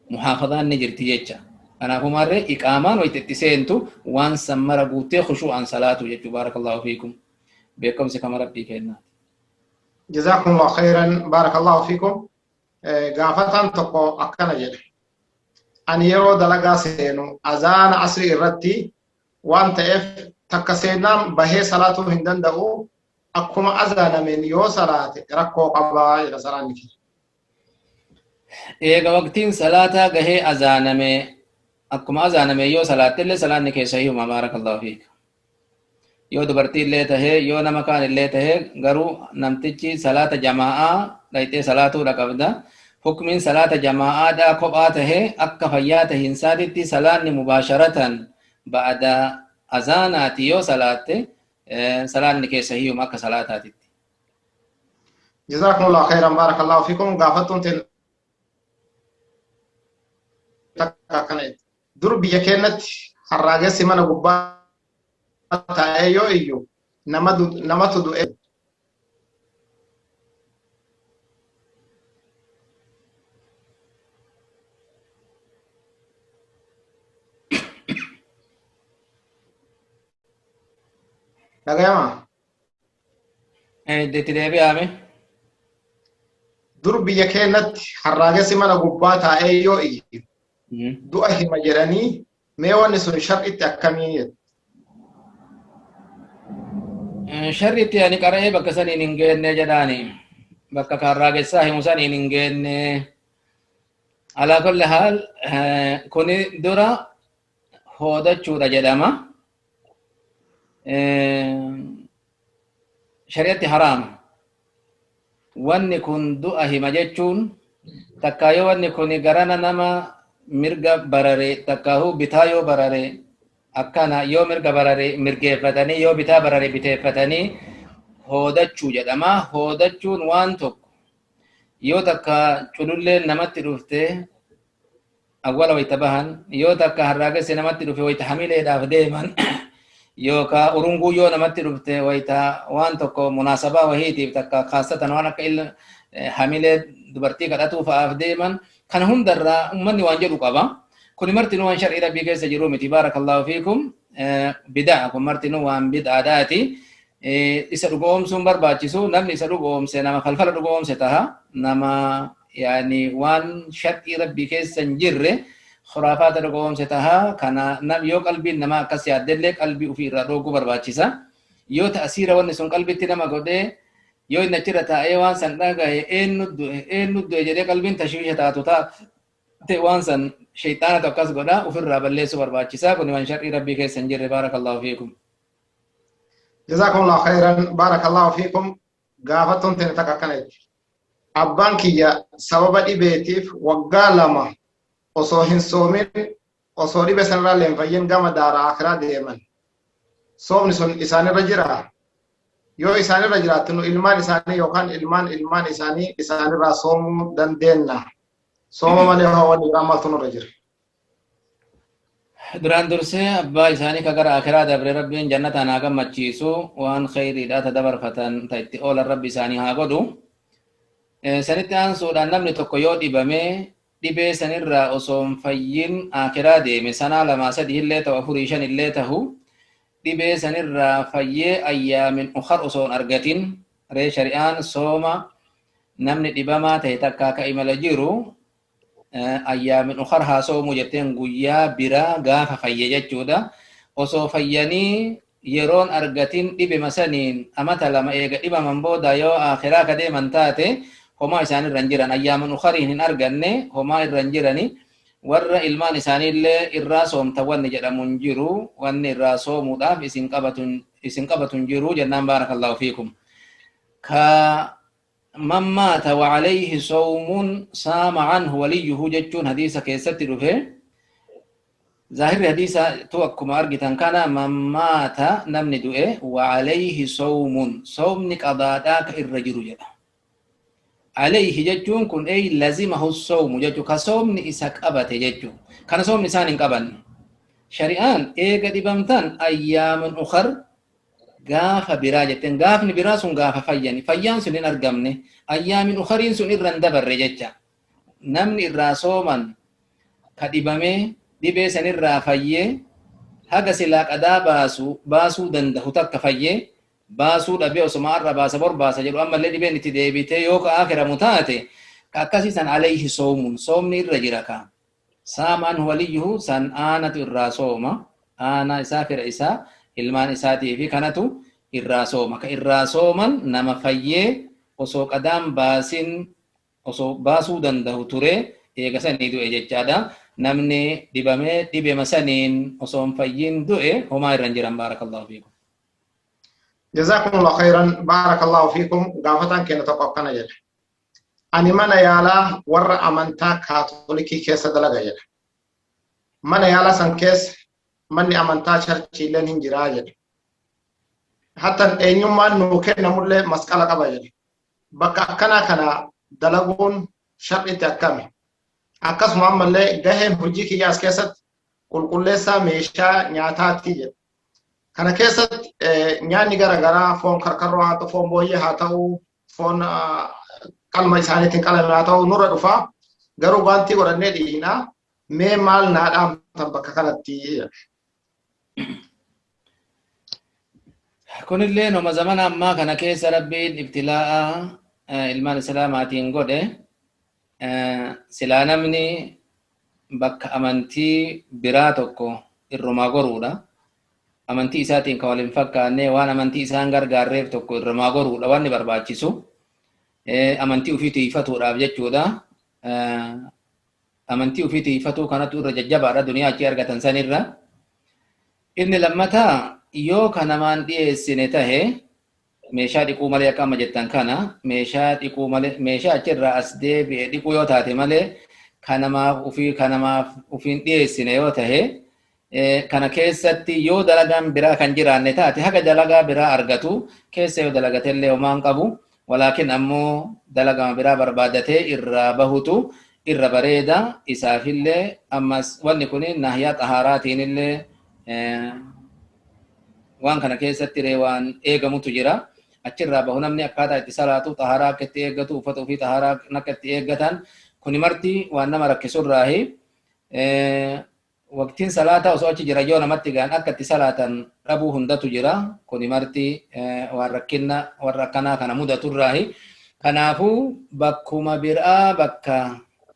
Muhaafadaan ni jirti jecha. Kanaafuu maarree iqaamaan wayta itti seentu waan san mara guuttee khushuu'aan salaatu jechuu baarakallahu fiikum. Beekumsi kama rabbii kennaati. Jazakumullahu khairan barakallahu fiikum. Gaafataan tokko akkana jedhe. Ani yeroo dalagaa seenu azaana asrii irratti waan ta'eef takka seennaan bahee salaatuu hin danda'u akkuma azaanameen yoo salaate rakkoo qabaa jedha salaanni kiyya. Eega waqtiin salaataa gahee azaaname akkuma azaaname yoo salaatte illee salaanni kee sahihuma baarakallahu fiik. Yoo dubartii illee tahee yoo nama kaan illee tahee garuu namtichi salaata jamaa'aa dhayxee salaatuudha qabda. Hukmiin salaata jamaa'aadhaa kophaa tahee akka fayyaa tahiinsaatitti salaanni mubaasharatan ba'ada azaanaati yoo salaatte salaanni kee sahihuma akka salaataatitti. Jazakumullahu khairan barakallahu fikum gaafattuun teen takka akkana jetti. Dur biyya keenyatti harraagessi mana gubbaa taa'ee yoo iyyu namatu du'e. Dhagayama? Itti deebi'aame. Dur biyya keenyatti harraagessi mana gubbaa taa'ee yoo iyyu du'a hima jedhanii mee wanni sun shar'itti akkamii jedhu. Shar'itti ani qara'ee bakka saniin hin geenne jedhaani. Bakka harraagessaa himu saniin hin geenne. Alaa kulli haal kuni dura hoodachuudha jedhama. Shari'atti haraama. Wanni kun du'a hima jechuun takkaa yoo wanni kun garana nama mirga barare takkaahuu bitaa yoo barare akkana yoo mirga barare mirgeeffatanii yoo bitaa barare biteeffatanii hoodachuu jedhama. Hoodachuun waan tokko yoo takka cululleen namatti dhufte awwala wayta bahan yoo takka harraagessi namatti dhufe wayta hamileedhaaf deeman yookaa urunguu yoo namatti dhufte wayta waan tokko munaasabaa wahiitiif takka kaassatan waan akka hamilee dubartii kadhatuu fa'aaf deeman kana hundarraa ummanni waan jedhu qaba. Kuni martinuu waan shar'ii rabbii keessa jiru miti baarakallaahu fiikum bidaa kun martinuu waan bid'aadhaati. Isa dhugoomsuun barbaachisu namni isa dhugoomse nama falfala dhugoomse taha nama yaani waan shar'ii rabbii keessa hin jirre khuraafaata dhugoomse taha kana nam yoo qalbiin namaa akkas yaaddellee qalbii ofii irraa dhooguu barbaachisa yoo ta'asiira wanni sun qalbitti nama godhee yoo inni achirra taa'ee waan san dhagahe eenyu du'e eenyu du'e jedhee qalbiin tashwiisha taatu taate waan san shayxaanatu akkas godha ofirraa balleessuu barbaachisa kun waan shar'ii rabbii keessa hin jirre baarakallahu fiikum. Jazakumullahu khairan barakallahu fiikum gaafattuun teenya takka akkana jetti. Abbaan kiyya sababa dhibeetiif waggaa lama osoo hin soomin osoo dhibee sanarraa illee hin fayyin gama daara akiraa deeman. Soomni sun isaanirra jira. Yoo isaanirra jiraatte nu ilmaan isaanii yookaan ilmaan ilmaan isaanii isaanirraa soomuu dandeenna. Sooma malee hoo wanni biraa maaltu nurra jira? Duraan dursee abbaa isaanii ka gara akiraa dabre rabbiin jannataan haa gammachiisu waan kheyriidha ta dabarfatan ta itti oolan rabbi isaanii haa godhu. Sanitti aansuudhaan namni tokko yoo dhibame dhibee sanirraa osoo hin fayyin akiraa deeme sanaa lamaa sadi illee ta'u afurii shan illee ta'u dhibee sanirraa fayyee ayyaamin ukar osoo hin argatin ree shari'aan sooma namni dhibamaa ta'e takkaa ka imala jiru ayyaamin ukar haa soomuu jetteen guyyaa biraa gaafa fayye jechuudha. Osoo fayyanii yeroon argatin dhibema saniin amata lama eega dhibaman booda yoo akhiraa ka deeman taate homaa isaan irra hin jiran ayyaaman ukariin hin arganne homaa irra hin jirani warra ilmaan isaaniillee irraa soomta wanni jedhamu hin jiru wanni irraa soomuudhaaf isin qabatu hin jiru jennaan baarakallahu fiikum. Ka Man maata wa alayhi sawmun saama anhu waliyyuhu jechuun hadiisa keessatti dhufe. Zaahirri hadiisa tu akkuma argitan kana man maata namni du'e wa alayhi sawmun soomni qadaadhaa ka irra jiru jedha. Alayhi jechuun kun ey lazimahu sawmu jechuu ka soomni isa qabate jechuu kana soomni isaan hin qabanne. Shari'aan eega dhibamtan ayyaaman ukhar gaafa biraa jetteen gaafni biraa sun gaafa fayyani fayyaan sun hin argamne ayyaamin ukhariin sun irra hin dabarre jecha. Namni irraa sooman ka dhibamee dhibee sanirraa fayyee haga silaa qadaa baasuu danda'u takka fayyee baasuu dhabee osuma har'a baasa bor baasa jedhu ammallee dhibeen itti deebitee yoo ka akiramu taate ka akkasii san alayhi soomuun soomni irra jira ka saama anhu waliyyuhu san aanatu irraa sooma aanaa isaa fira isaa ilmaan isaatii fi kanatu irraa sooma ka irraa sooman nama fayyee osoo qadaan baasin osoo baasuu danda'u ture eega sanii du'e jechaadha. Namni dhibamee dhibema saniin osoo hin fayyin du'e homaa irra hin jiran. Baarakallahu fiikum. Jazakumullahu khairan, barakallahu fiikum. Gaafataan keenya tokko akkana jedha. Ani mana yaalaa warra amantaa Kaatolikii keessa dalaga jedha. Mana yaalaa san keessa manni amantaa charchiileen hin jiraa jedha. Hattan eenyummaan nuu kennamullee masqala qaba jedha. Bakka akkanaa kana dalaguun shar'itti akkami? Akkasuma ammallee gaheen hojii kiyya as keessatti qulqulleessaa meeshaa nyaataati jedha. Kana keessatti nyaanni garaagaraa foon karkarroo haa ta'u, foon booyyee haa ta'u, foon qalma isaaniitiin qalame haa ta'u nurra dhufa. Garuu wanti godhannee dhiinaa mee maal naa dhaamtan bakka kanatti? Kunillee noma zamana ammaa kana keessa Rabbiin ibtilaa'a ilmaan Islaamaatiin godhe silaa namni bakka amantii biraa tokko irrumaa goruudha. Amantii isaatiin kan wal hin fakkaanne waan amantii isaan gargaarreef tokko irrumaa goruudha wanni barbaachisu. Amantii ofii tiifatuudhaaf jechuudha. Amantii ofii tiifatuu kanatu irra jajjabaadha duniyaa achii argatan sanirra. Inni lammataa yoo ka namaan dhiyeessine tahe meeshaa dhiquu malee akka amma jettan kana meeshaa dhiquu malee meeshaa achirraa as deebi'e dhiquu yoo taate malee ka namaaf ofii ka namaaf ofiin dhiyeessine yoo tahe kana keessatti yoo dalagaan biraa kan jiraanne taate haga dalagaa biraa argatu keessa yoo dalagatellee homaan qabu walaakin ammoo dalagama biraa barbaadatee irraa bahutu irra bareeda isaafillee ammas wanni kun nahyaa xahaaraatiinillee waan kana keessatti ree waan eegamutu jira. Achirraa bahu namni akkaataa itti salaatu xaharaa akka itti eeggatu uffata ofii xaharaa akka itti eeggatan kuni marti waan nama rakkisurraahi. Waqtiin salaataa osoo achi jira yoo namatti gaan akka itti salaatan dhabuu hundatu jira. Kuni marti waan rakkinna warra akkanaa kana mudaturraahi. Kanaafuu bakkuma biraa bakka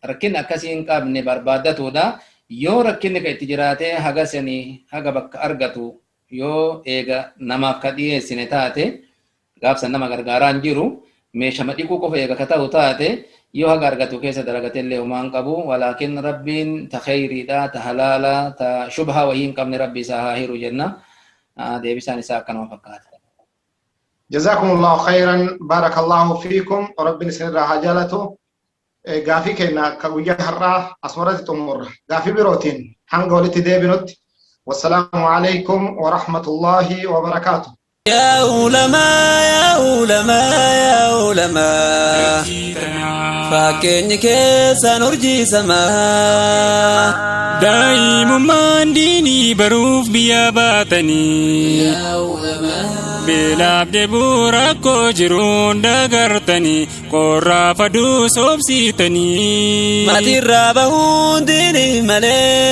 rakkinna akkasii hin qabne barbaaddatuudha. Yoo rakkinni ka itti jiraatee haga sanii haga bakka argatu yoo eega namaaf ka dhiyeessine taate gaafsan nama gargaaraa hin jiru meeshama dhiquu qofa eega ka ta'u taate yoo haga argatu keessa dalagatellee homaa hin qabu walaakin Rabbiin ta kheyriidha ta halaala ta shubhaa wahii hin qabne Rabbi isaa haa hiru jenna. Deebisaan isaa akkanuma fakkaata. Jazakumullahu khairan, barakallahu fiikum, Rabbiin isinirraa haa jaalatu. Gaafii keenya akka guyyaa har'aa asumarratti xumurra. Gaafii birootiin hanga walitti deebinutti wassalaamu alaikum wa rahmatullahi wa barakaatuh. يا علماء يا علماء يا علماء fakkeenyi keessan urjii samaa Daa'imummaan diinii baruuf biyya baatanii beelaaf dheebuu rakkoo jiruun dagartanii qorraaf aduu soobsiitanii Maatirraa bahuun diinii malee.